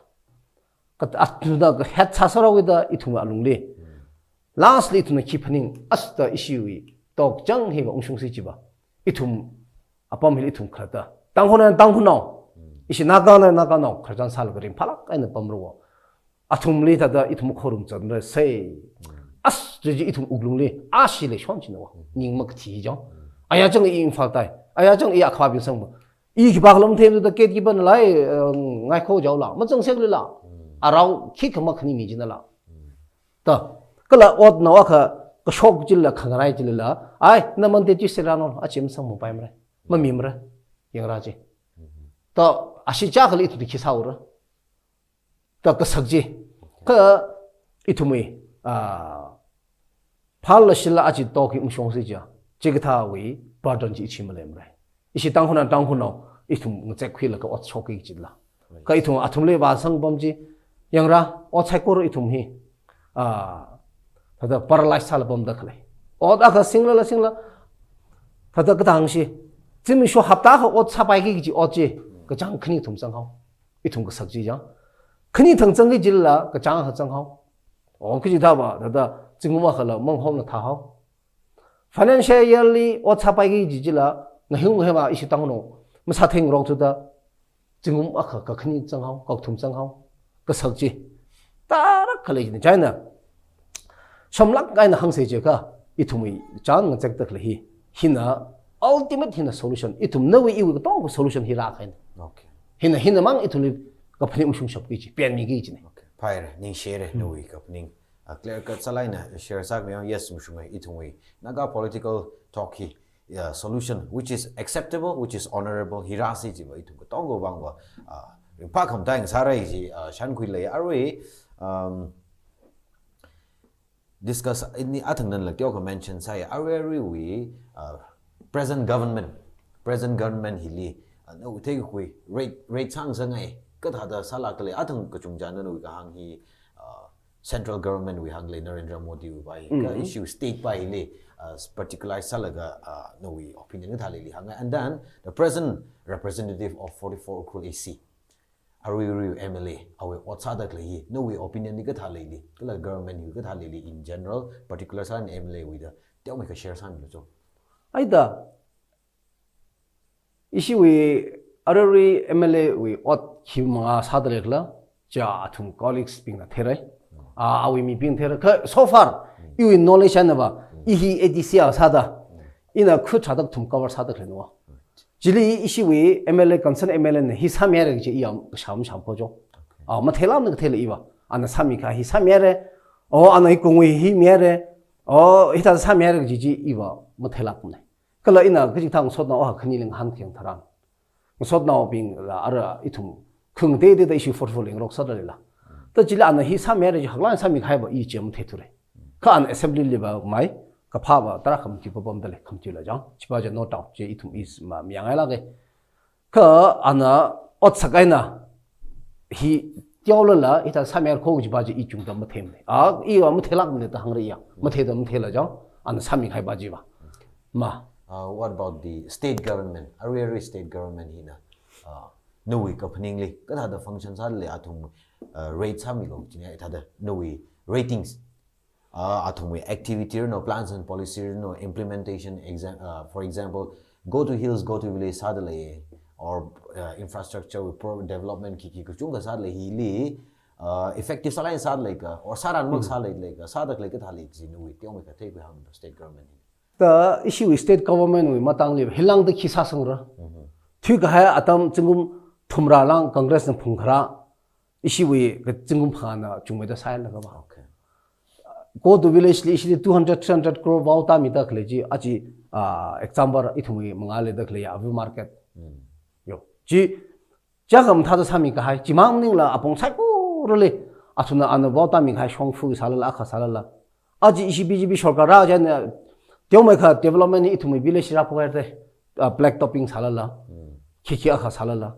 Ka, athumna kahet sāsāra wui da ithum alungli. Lastli ithumna khi phaning, asta ishiwui talk chang hiva ungshungsi jiva. Ithum apam hili ithum khalatta. Tangkhulna Tangkhulnao. Ishi Nagana Naganao. Khararchan sālaga ringphālāk eina pamra wa. Athumli thāda ithum khorum zatnra sai. As, chi chi ithum wuklungli. Ashi leishon china wa. Ning makathi jang. Aya chang i Imphal tai. Aya chang i akhavābing sangma. I khipākhala mathemthuda gatekeeper nala, eh, ngaikho jaola. Mazangsekluila. Arao khikha makhani mi jinala. Ta, kala otna wa kha, kashok chilila, khangarai chilila. Ai, na Monday Tuesday rānao, achi masangmapaimara. Mamimara. Yangra chi. Ta, ashi chākhali ithum khi sāura. Ta, kasak chi. Kha ithumwui, ah, phalla shila aja talk hi ungshungsi ja. Chikathāwui burden chi ishi maleimara. Ishi Tangkhulna Tangkhulnao, ithum ngazekkhuilaga ot shokki kajila. Kha ithum athumli vāsangpam chi, yangra, ot saikora ithum hi, ah, thāda paralyze sāla pamda khalei. Ot akha singlala singla, thāda kathāngshi, zimiksho hapta akha ot sāpaiki kaji ot chi, kachāng khani thum zanghao. Ithum kasak chi jang. Khani thang zangki jila, kachāng akha zanghao. O, kaji thāva, thāda, zingkum akhala, manghomla thāhao. Financial year li ot sāpaiki kaji chila, ngahing ngahema ishi Tangkhulnao, masāthengrok thuda, zingkum akha kakhani zanghao, kathum zanghao, kasak chi. Tarākha lei jina, chieina. Samlāk eina hāngsa jiakha, ithumwui chān ngazekda khalei hi. Hina, ultimate hina solution. Ithum nawui iwui katongwui solution hi rākahaina. Okay. Hina, hina mang ithumli kaphaning ungshungshapki kaji, pianmiki kajina. Okay. Phaira, ningshira, nawui kaphaning. Ah, clear cut sālāk eina share sākhami, yes, mashunga, ithumwui Naga political talk hi, yeah, solution which is acceptable, which is honorable, hi rāsi jiva ithum katongawui vangva, ah, ringphā khamtang sāra ji, ah, shānkhuilei arui, um, discuss ini athang nana teokha mention sāya, arui aruiwui, ah, present government, present government hili, ah, nawui theikakhui rate, rate sāngasakngai, kathāda sālākhala, athang kachungchāna nawui kahāng hi, ah, central government wui hānglei Narendra Modi wui pai, kha ishi state pai hili, uh, particularize sālaga, uh, nawui opinion kathā leili hānga. And then the present representative of forty-four Ukhrul A C, Aruirui M L A, awui ot sāda khalei hi, nawui opinion li kathā leili, kala government li kathā leili in general, particular sālala M L A wuida teomeikha share sāmilu cho. Aida, ishiwui Aruirui M L A wui ot hi manga sāda leikhala, cha athum colleagues bingna theirai. Ah, awui mibing theirai. Kha so far, iwui knowledge eina va, i hi A D C a sāda, ina khu chāda kathum cover sāda khalei no. Chili ishiwui M L A, concern M L A na hi sāmihaira kaji i yam kasham sham ko jo. Ah, matheilākmana katheila i va. Ana sāmikahai hi sāmihaira. O, ana hi kongwui hi mihaira. O, hithā sāmihaira kaji chi i va matheilākmana. Kala ina kachikathā ngasotnao akha khani linghan khayang tharan, ngasotnaobingla ara ithum khung teitei da issue forty-four lingrok sāda leila. Ta chili ana hi sāmihaira chi haklāk sāmikahai va i chi matheithura. Kha ana assembly li va mai, kaphā va tarākha mati papamda lei, khamati la chang. Chiva chi no doubt chi ithum is ma miyangai lāka. Kha ana ot sākahaina hi teolala, hithā sāmihaira kho kaji va chi i chungda matheimana. A, i va matheilākmana da hāngra ya. Matheida matheila chang, ana sāmikahai va chi va. Ma. Uh, what about the state government? Aruirui state government hina, uh, nawui kaphaningli kathāda function sāda lei, athum, uh, rate sāmilu, china thāda nawui ratings. Uh, athumwui activity rino, plans and policy rino, implementation, exam, uh, for example, go to hills, go to village sāda lei, or, uh, infrastructure wui pro-, development khikhi kachungkha sāda lei hili, uh, effective sālāk sāda leika, or sāranmak sālāk leika, sāda khalei kathā lei chi nawui teomeikha theikhui hānglu state government. Ta ishiwui state government wui matangli hilāngda khi sāsangra. Thuikahai atam zingkum thumrā lāng Congress na phungkharā, ishiwui ka zingkum phangāna chungmeida sālaga va. Okay. Go to village li ishili two hundred, three hundred crore vao tāmida khalei chi, aja, ah, example ithumwui mangā leida khalei ya, Abu Market. Yo. Chi, chakam thāda sāmikahai, chimang maningla apong saikorali, athumna ana vao tāmikahai shongfa sālala, akha sālala. Aja ishi B J P sorkar rā chieina, teomeikha development hi ithumwui village rāphok haira, ah, black topping sālala. Khikhi akha sālala.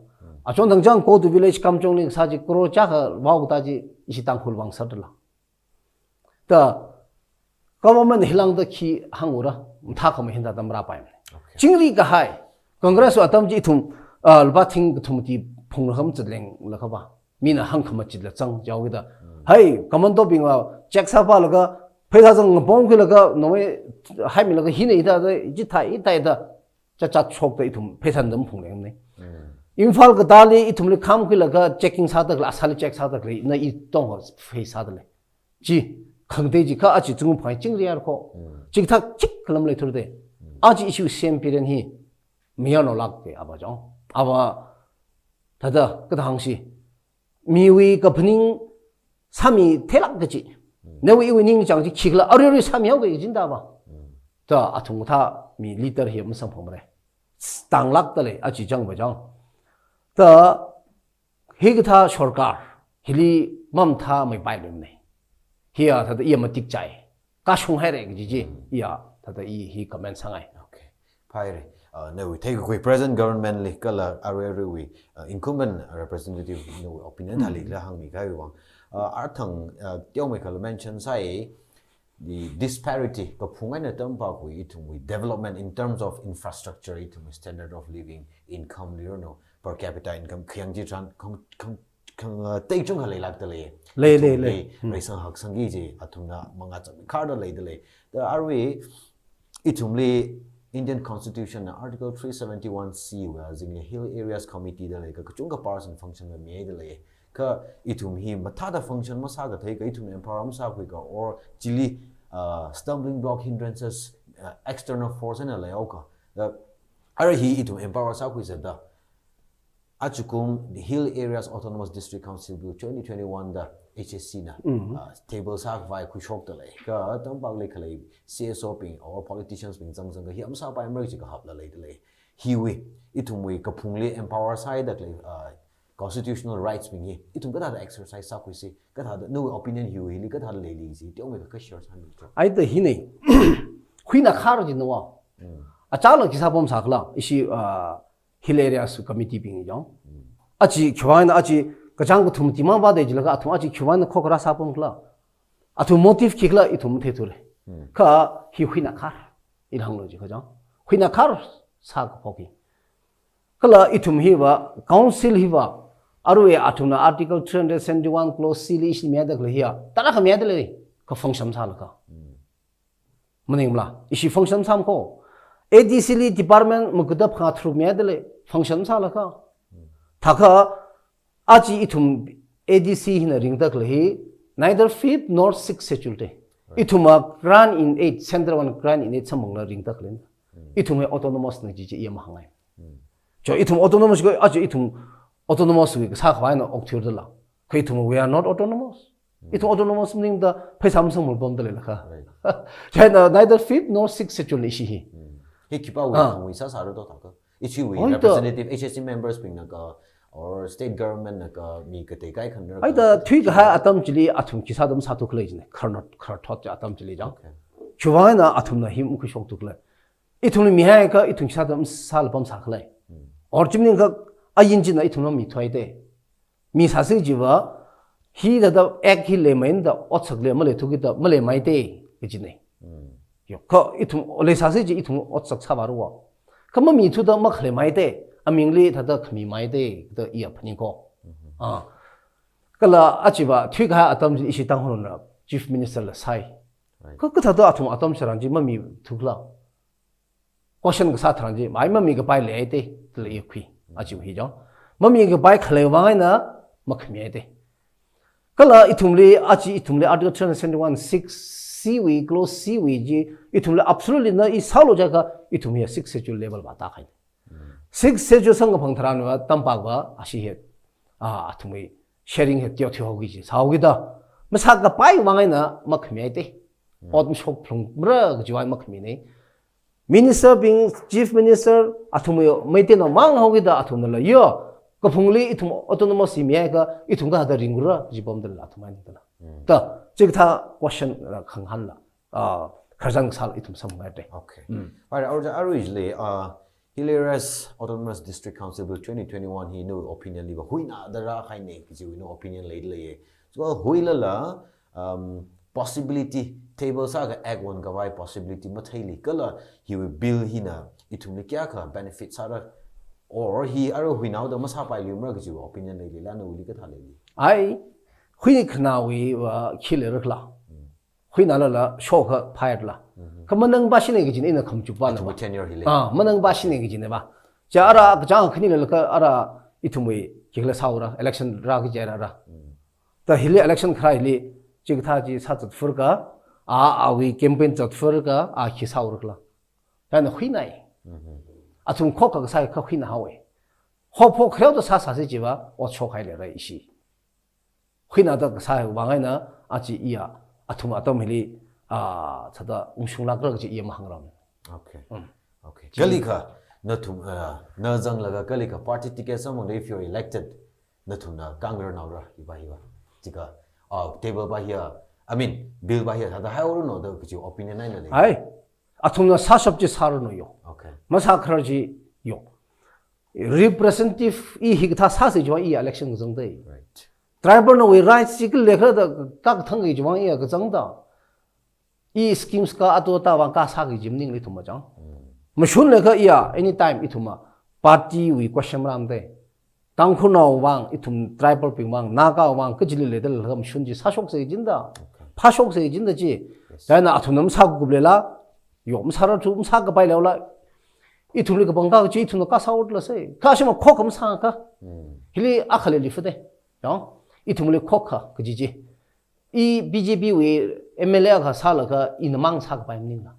Achon thangchang go to village Kamjong li sā chi crore chākha vao katā chi ishi Tangkhul vang sādala. Ta government hilāngda khi hāngra, mathākha mahinda tam rāpaimana. Okay. Chingri kahai, Congress wui atam chi ithum, ah, lupā thing kathum mati phungra kham chit lenglaga va. Mina hāngkhamachitla zang chaokida. Hai, commando bingva check sāpālaga, pheisā zang ngapong khuilaga, nome haimilaga hina hithāda, chithā hithāda, chachat shokda ithum pheisā dam phunglengna. Imphal katāli ithumli kham khuilaga checking sāda khalei, asāli check sāda khalei, na i tongho face sāda lei. Chi, khangatei chi kha aja zingkum phangā chingri haira kho. Chikathā chik khalam leithurda. Aja ishi same period hi, mayarnaolāka ava chang. Ava, thāda, kathāngsi. Miwui kaphaning sāmitheilāk kaji. Nawui iwui ningchāng chi khikhala Aruirui sāmihaoki kajina da va. Ta athum kathā mi leader hi masamphangmara. Tanglākda lei, aja chang va chang. Ta hikathā sorkar, hili mamathāmeipailuimana. Hiya thāda iya matik chai. Kashung haira kaji chi, iya thāda i hi comment sāngai. Okay. Phaira. Uh, nawui theikakhui present government li kala Aruiruiwui, uh, incumbent representative nawui opinion thāli la hāngmikahai vang. Uh, arthang, uh, teomeikhala mention sāi, the disparity, kaphung eina tampakhui ithumwui development in terms of infrastructure, ithumwui standard of living, income li rino, per capita income, khayang chitharan, khang, khang, khang, uh, tei chungkha leilākda lei. Lei, lei, lei. Ithumwui reisang haksangki chi, athumna mangacham kharda leida lei. Da arui, ithumli Indian Constitution na Article three seventy-one C wui azingli Hill Areas Committee da lei, ka kachungkha powers and function va mida lei. Kha ithum hi mathāda function masākathei ka, ithum empower masākhui ka, or chili, uh, stumbling block, hindrances, uh, external force eina leihaoka. Da, ara hi ithum empower sākhuisa da. Achukum Hill Areas Autonomous District Council Bill twenty twenty-one da H A C na, uh, table sākhavai khuishokda lei. Ka tampakli khalei C S O bing or politicians bing zangzang ka hi masāpaimara chi kahapla leida lei. Hiwui, ithumwui kaphungli empower sāhaida khalei, uh, constitutional rights bing hi ithum kathāda exercise sākhuisi, kathāda, nawui opinion hiwuili kathāda leili chi, teomeikha share sāmilu cho. Aida hina, huina khar jina va. Achālakha khi sāpamsākhala, ishi, uh, Hill Areas Committee bing jang. Aja khiwui vang eina aja kachāng kathum timang va da jilaga athum aja khiwui vang eina khokharā sāpamkhala. Athum motive khikhala ithum theithura. Kha hi huina khar. Ila hānglu jiakha chang. Huina khar sākaphok hi. Kala ithum hiva, council hiva, arui athumna Article three hundred seventy-one clause C li ishi mihaida khalei hiya, tarākha mihaida lei, kha function sālaga. Maningmala, ishi function sāmakho. A D C li department magada phangā tharuk mihaida lei, function sālaga. Thākha, aja ithum A D C hina ringda khalei hi, neither fifth nor sixth schedule te. Ithumva grant in aid, central wui grant in aid samphangla ringda khalei. Ithum hi autonomous na kaji chi iya mahāngngai. Cho ithum autonomous ko, aja ithum autonomous wui kasā khavai na okthuida lei. Kha ithum we are not autonomous. Ithum autonomous maningda pheisā masamphangpamda leilakha. Chieina neither fifth nor sixth schedule ishi hi. Hi khipāwui Ah. thangwui sāsāra do thākha. Ichiwui Oi, to. representative H S C members bingna ka or state government na ka mi katei kaikhana Aida thuikahai atam chili athum khi sāda masāthu khalei jine. Kharnot, kharthot chi atam chili chang. Okay. Chiwuivang eina athumna hi makhashok thukhalei. Ithumli mihaiakha ithum khi sāda masāla pamsā khalei. Or chi maningakha ain china ithumla mithuihaida. Mi sāsi chiva, hithāda act hi leimei da, otsak le maleithuki da, maleimeida, kajine. Yo, kha ithum, leisāsi chi ithum otsak sāvāra va. Kha mamithuda makhaleimeida, amingli thāda khamimeida, da iya phaningko. Ah. Kala achiva, thuikahai atam chi ishi Tangkhulna, Chief Minister la sai. Right. Kha, kathāda athum atam tharan chi mamithukhala. Question kasā tharan chi, mai mamikapai leida, tala iya khui, aja hi chang. Mamikapai khaleiwui vang eina, makhamihaida. Kala ithumli, aja ithumli Article three hundred seventy-one six C wui, clause C wui chi, ithumli absolutely na i sālu jiakha, ithum hi sixth schedule level va tākahai. Sixth schedule samkaphang tharanva, tampakva, ashi hi, ah, athumwui sharing hi teoteo haoki chi, sāhaoki da. Masākapai vang eina, makhamihaida. Ot mashok phlungmara kajiwui makhamine. Minister bing, Chief Minister, athum yo, Meiteinaowui mang haoki da athumnala yo, kaphungli ithum autonomous hi mihaiakha, ithum kathāda ringra, kaji pamda lei athum eina da. Da, chikathā question la khangahānla, ah, khararchān kasāla ithum samngai te. Okay. Alright, arui, arui le, ah, hili Rest Autonomous District Council Bill twenty twenty-one hi nawui opinion liva huinada rākahaine, kajiwui nawui opinion leida leiye. So, huilala, um, possibility, table sākha act wui khavai possibility matheili kala hiwui bill hina ithumli kayākha benefit sāra or hi arui huinaoda masāpailuimara kajiwui opinion leilila nawuili kathā leili. Ai, huinaowui va khi leirakhala. Huinalala shokha phāhaira. Kha manang pāshine kajine ina khamchup va na Athumwui va. Tenure hili. Ah, manang pāshine kajine va. Chi ara kachāng khani leilakha ara ithumwui khikhala sāura, election rāki jihaira. Ta hili election kharā hili, chikathā chi sāzat furka, a, awui campaign zat furka, a khi sāurakhala. Chieina huinai. Athum khokkha kasā kha huinahaowe. Khokkha khareo da sāsāsi chiva, ot shokhai leira ishi. Huinada kasā vang eina, aja iya, athum atam hili, ah, thāda ungshunglākra kaji iya mahāngra. Okay. Okay. Kalikha, nathum, ah, na zanglaga kalikha party ticket samphangda if you're elected, nathumna kangarnaora, hiva hiva. Chika, ah, table va hiya, I mean, bill va hiya, thāda haihaoranu da kaji opinion eina lei. Ai, athumna sāshap chi sāranu yo. Okay. Masākharar chi yo. Representative i hikathā sāsi chiva i election kazangda. Right. Tribal nawui rights chi khalei khala da kakathang kajiwui vang iya kazangda. I schemes ka ato ta vang kasā kaji maningla ithumva chang. Mashun leikha iya anytime ithumva party wui question marāmada. Tangkhulnao vang, ithum tribal bing vang, Naga vang, kajili leida leilakha mashun chi sāshoksa kajina da. Phāshoksa kajina da chi. Chieina athumna masākup leila, yo masārarthu, masākapai leila. Ithumli kapangkā kaji ithumna kasāhaoda leisai. Kha shima khokkha masākha. Hili akhali lifade. Yo. Ithumli khokkha kaji chi. I B J P wui M L A akha sālaga ina mang sākapai maningla.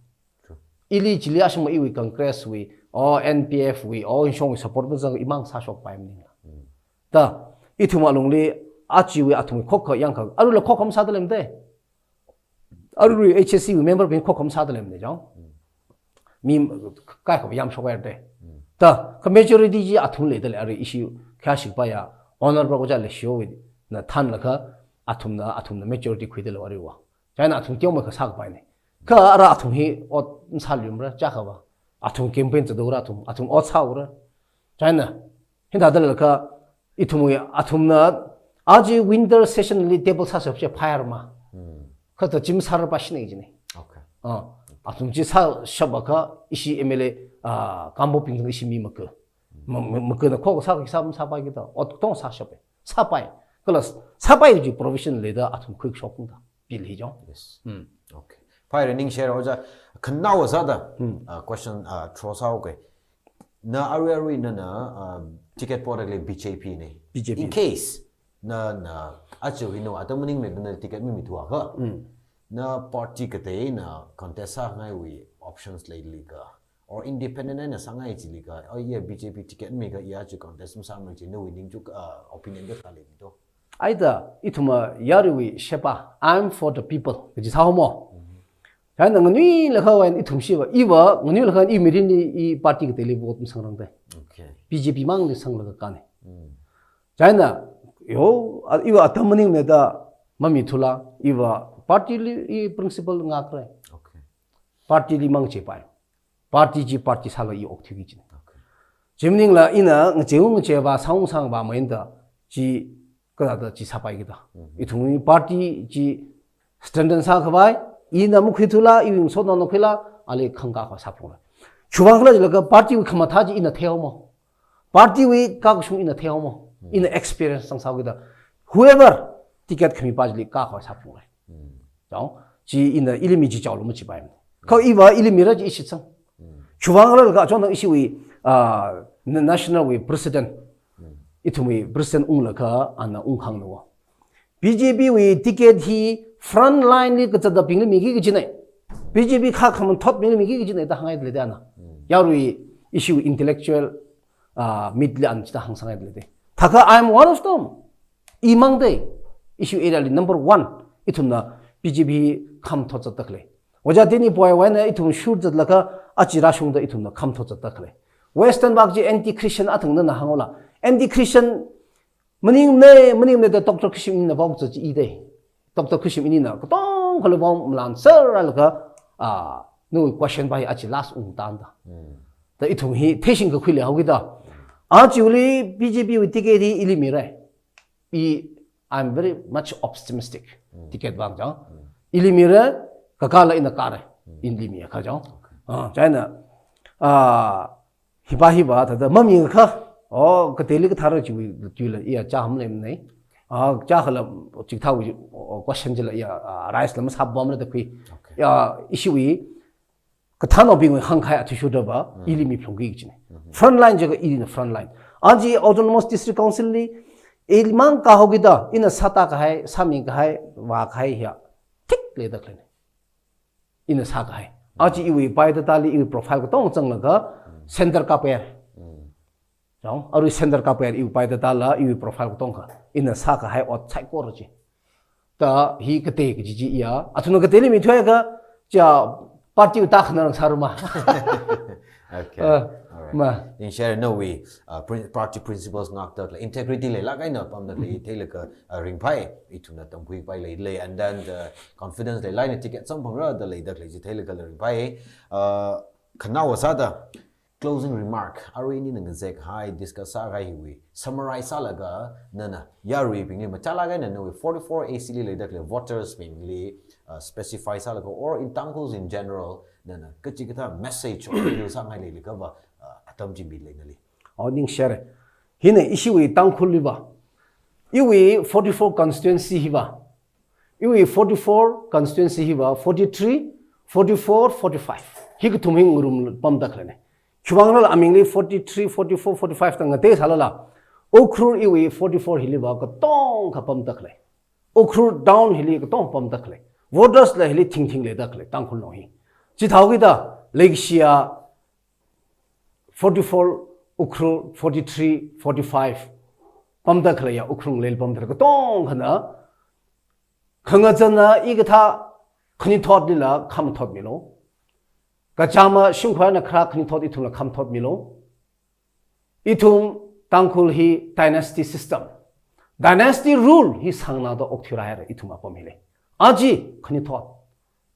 Ili chili ashangma iwui Congress wui, o N P F wui, o inshongwui support mazang imang sāshokpai maningla. Ta, ithum alungli achiwui athumwui khokkha yangkha, aruila khokkha masāda leimada. Arui H S C wui member bing khokkha masāda leimada chang. Mi kaikha yamshokhaida. Ta, kha majority chi athum leida lei arui ishi kha shikpaiya, Honorable Ojā Leishiwui na thanlaga athumna, athumna majority khuida lei aruiva. Chieina athum teomeikha sākapaine. Kha ara athum hi ot masāluimara, chākhava. Athum campaign zathaora athum, athum ot sāhaora. Chieina, hithāda leilakha, ithumwui, athumna, aja winter session li table sāshap chi phāhairama. Kha ta chi masārarpāshine kajine. Okay. Ah. Athum chi sāshapakha ishi M L A, ah, Kambopbing ishi mi maka. Ma, ma, makana khokha sā, sā, sāpai kida. Ot tong sāshapa. Sāpai. Kala sāpai chi provision leida athum khuishok kida. Bill hi jong. Yes. Hmm. Okay. Phāra ningshare oja. Khanaowa sāda. Hmm. Uh, question, uh, throw sāuke. Na arui arui nana, uh, ticket poda khalei B J P ne. B J P. In case nana aja hina atam maningmana ticket mimithuakha. Hmm. Na party kateina contest sāngaiwui options leili ka. Or independent eina sāngai chili ka. Or iya B J P ticket mika iya chi contest masāmang chi nawui ning chu, uh, opinion kathā leili to. Aida, ithumva yaruiwui sheba, I'm for the people. Kaji sāhaomo. Mhm. Chieina nganuilakha ithum shiva, iva nganuilakha i mirinli i party kateili vote masangrangda. Okay. B J P mangli sanglaga kani. Mm. Chieina, yo, a, iva atam maningmada mamithula, iva party li i principle ngakra. Okay. Party li mang chepai. Party chi party sāla i okthuiki kajina. Okay. Chi maningla ina ngacheu ngacheva sāung sāngva maida chi kathāda chi sāpai kida. Mhm. Ithumwui party chi strengthen sākhavai, ina makhuithula, iwui ngasotnaona khuila, ali khangka kha sāphungra. Chiwuivang khala jilaga party wui khamathā chi ina theihaomo. Party wui kakashung ina theihaomo. Mhm. Ina experience sangsao kida. Whoever ticket khamipa chili kakha sāphungra. Hmm. Chao, chi ina ili mi chi chaolu machipai. Kha iva ili mira chi ishitsang. Hmm. Chiwuivang khala jilaga chonang ishiwui, ah, na-, national wui president. Hmm. Ithumwui president unglakha ana ungkhangna wo. B J P wui ticket hi front line li kazatda bingli miki kajina. B J P kha khamathotbingli miki kajina da hāngngaida leida ana. Hmm. Yarui ishiwui intellectual, ah, meet li ana chida hāngsāngaida leida. Thākha I am one of them. Imang de, issue area li number one, ithumna B J P khamathot zatda khalei. Oja Teni Puai wui eina ithum shur zatlaga aja rāshungda ithumna khamathot zatda khalei. Western vak chi anti-Christian athang nana hānghaola. Anti-Christian maningmana, maningmana da Doctor Khashim ina vok zat chi i de. Doctor Khashim inina katongkhala vok malan sāra laga, ah, nawui question va hi aja last ungtanda. Hmm. Da ithum hi theishing kakhui leihaoki da. Aja uli B J P wui ticket hi ili mira. I, I'm very much optimistic. Mm. Ticket vang chang. Mm. Ili mira, kakala ina kara. Mm. Ili mi kha chang. Okay. Ah, chieina, ah, hiva hiva thāda mamikha. Oh, kateili kathāra chiwui, chiwuila iya chaham lemnei. Ah, chakhala chithāwui, oh, question chila iya, ah, rise lam sābom la da khui. Okay. Ya, ishiwui, kathānaobingwui hāngkahai athishurda va, mm, ili miphalungki kajina. Mm-hmm. Front line jiakha ilina front line. Aja Autonomous District Council li, ili mang kahaoki da, ina sāda kahai, sāmi kahai, vākahai hiya, thik leida khalei. Ina sākahai. Aja iwui paida tali iwui profile katong zanglaga, mm, center kaper. Mm. Chang, arui center kaper iwui paida tala, iwui profile katongkha. Ina sākahai ot saikora chi. Da hi kate kaji chi iya. Athumna kateili mithuiakha, cha party ta khanarang sāruma. Okay. Uh, all right. Ma. Ningshare nawui, uh, prin-, party principles ngakda khalei, integrity leilāk eina pamda khalei, mm-hmm, theilaga, uh, ringphai, ithumna tamkhuipai leilei, and then the confidence leilāk eina ticket samphangra da leida khalei chi theilaga ringphai. Uh, khanaowa sāda, closing remark, arui nina ngazek hai, discuss sākahai hiwui, summarize sālaga, nana, yaruibingli, machalāk eina nawui forty-four A C li leida khalei voters bingli, uh, specify sālaga, or in Tangkhuls in general, nana, kachikathā message or appeal sāngai leilaga va, uh, atam chi mileina li. Oh, ningshare. Hina ishiwui Tangkhulli va. Iwui forty-four constituency hi va. Iwui forty-four constituency hi va, forty-three, forty-four, forty-five. Hi kathum hi ngarum pamda khaleina. Chiwuivang khala amingli forty-three, forty-four, forty-five da ngatei sālala. Ukhrul iwui forty-four hili va katongkha pamda khalei. Ukhrul town hili katong pamda khalei. Voters la hili thingthing leida khalei, Tangkhul nao hi. Chithāhaoki da, leikashiya forty-four Ukhrul, forty-three, forty-five. Pamda khaleiya Ukhrul leili pamda katongkhana. Khangachāna i kathā khanuithotli la khamathot milu. Kachāma shimkhurna khara khanuithot ithumla khamathot milu. Ithum Tangkhul hi dynasty system. Dynasty rule hi sāngnada okthuihaira ithum apam hili. Aja khanuithot.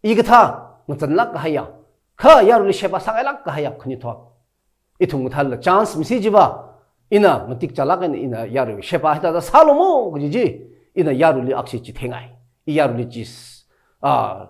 I kathā ngachānlāk kahaiya. Kha yaruili sheba sāngailāk kahaiya khanuithot. Ithum kathāla chance misi chiva. Ina matik chālāk eina ina yarui sheba hithāda sālumo kaji chi. Ina yaruili akshi chitheingai. I yaruili chi s-, ah,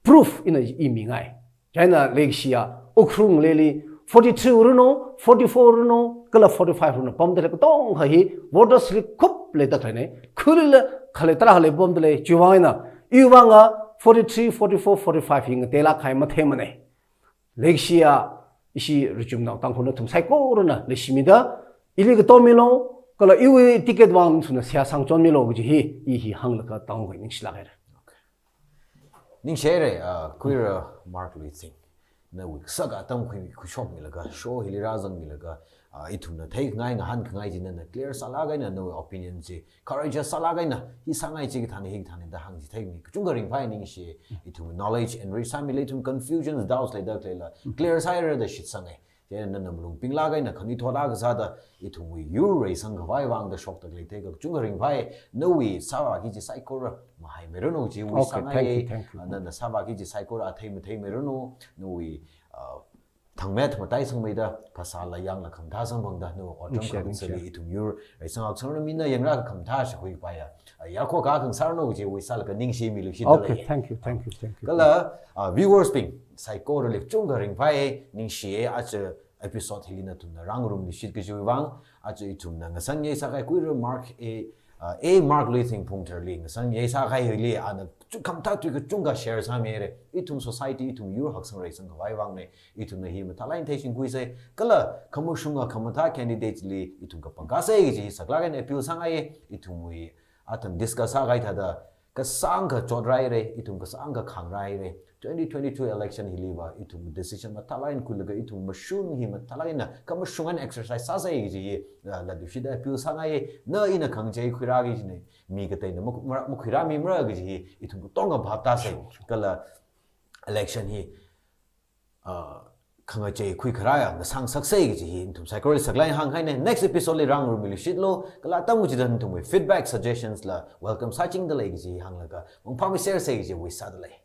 proof ina i mingai. China leikashiya Ukhrul ngaleli forty-two ranu, forty-four ranu, kala forty-five ranu pamda lei katonga hi voters li khup leida khaleina. Khuilila khale tara khale pamda lei chiwui vang eina. Iwui vang a forty-three, forty-four, forty-five hi ngateilāk kahai matheimana. Leikashiya ishi Rachumnao Tangkhul nathum saikorana leishimida, ili katom milu, kala iwui ticket vang nathumna seihā sāngachon milu kaji hi, i hi hānglaga tangkhui ningshilāk haira. Ningshi haira, ah, Khuira Mark Luithing. Nawui kasā atam khui, khuishokmilaga, show hili rāzangmilaga, ah, ithumna theikhangai ngahānkhangai chi nana clear sālāk eina nawui opinion chi, courageous sālāk eina, hi sāngai chi kathāna, hi kathāna da hāngchitheimi kachungkha ringphai ningshi, ithum knowledge enrich sāmilei, ithum confusions, doubts leida khaleila, clear sāhaira da shitsanga. Chieina nana malung pinglāk eina khanuithot akha sāda, ithumwui yur reisangkhavai vang da shokda khalei theilaga kachungkha ringphai, nawui sāvā kaji saikora mahaimiranu chiwui Okay, sāngai, thank you, thank you. Nana sāvā kaji saikora athei matheimiranu, nawui, ah, thangmet mataisangmeida, phasāla yangla khamathā samphangda, nawui otram Ningshi, khamathāli ningshi. Ithum yur reisang haksang rāmina yangra khamathā shākhuipaiya. Ah, yarkho kha khangasāranu kajiwui sālaga ningshimilu shida Okay, lei. Thank you, thank you, thank you. Kala, ah, viewers bing, saikorali kachungkha ringphai, ningshiya aja episode hili nathumna rāngarumluishit kajiwui vang, aja ithumna ngasanyei sākahai Khuira Mark A, ah, A Mark Luithing Phungtharli ngasanyei sākahai hili ana chu khamathā tui kachungkha share sāmihaira. Ithum society, ithum yur haksang reisangkhavai vangna, ithumna hi mathālāk eina theishingkhuisa. Kala khamashunga khamathā candidate li ithum kapangkāsa kaji hi saklāk eina appeal sāngai, ithumwui atam discuss sākahai thāda, kasāngkha chot rāhaira, ithum kasāngkha khāng rāhaira. Twenty twenty-two election hiliva, ithum decision mathālāk eina khuilaga, ithum mashun hi mathālāk eina, khamashunga exercise sāsa kaji hi, ah, latluishida appeal sāngai, na ina khangachei khuirā kajina, mi kateina mak-, mara-, makhuirāmimara kaji hi, ithum katonga bhap tāsa. Sure, sure. Kala election hi, ah, khangachei khuikharā ya, ngasāngasaksa kaji hi, nathum saikorali saklāk eina hānghaina. Next episode li rāngarummiluishitlu, kala atam kachida nathumwui feedback, suggestions la welcome sāchingda lei kaji hi hānglaga, mangphāmeisersa kajiwui sāda lei.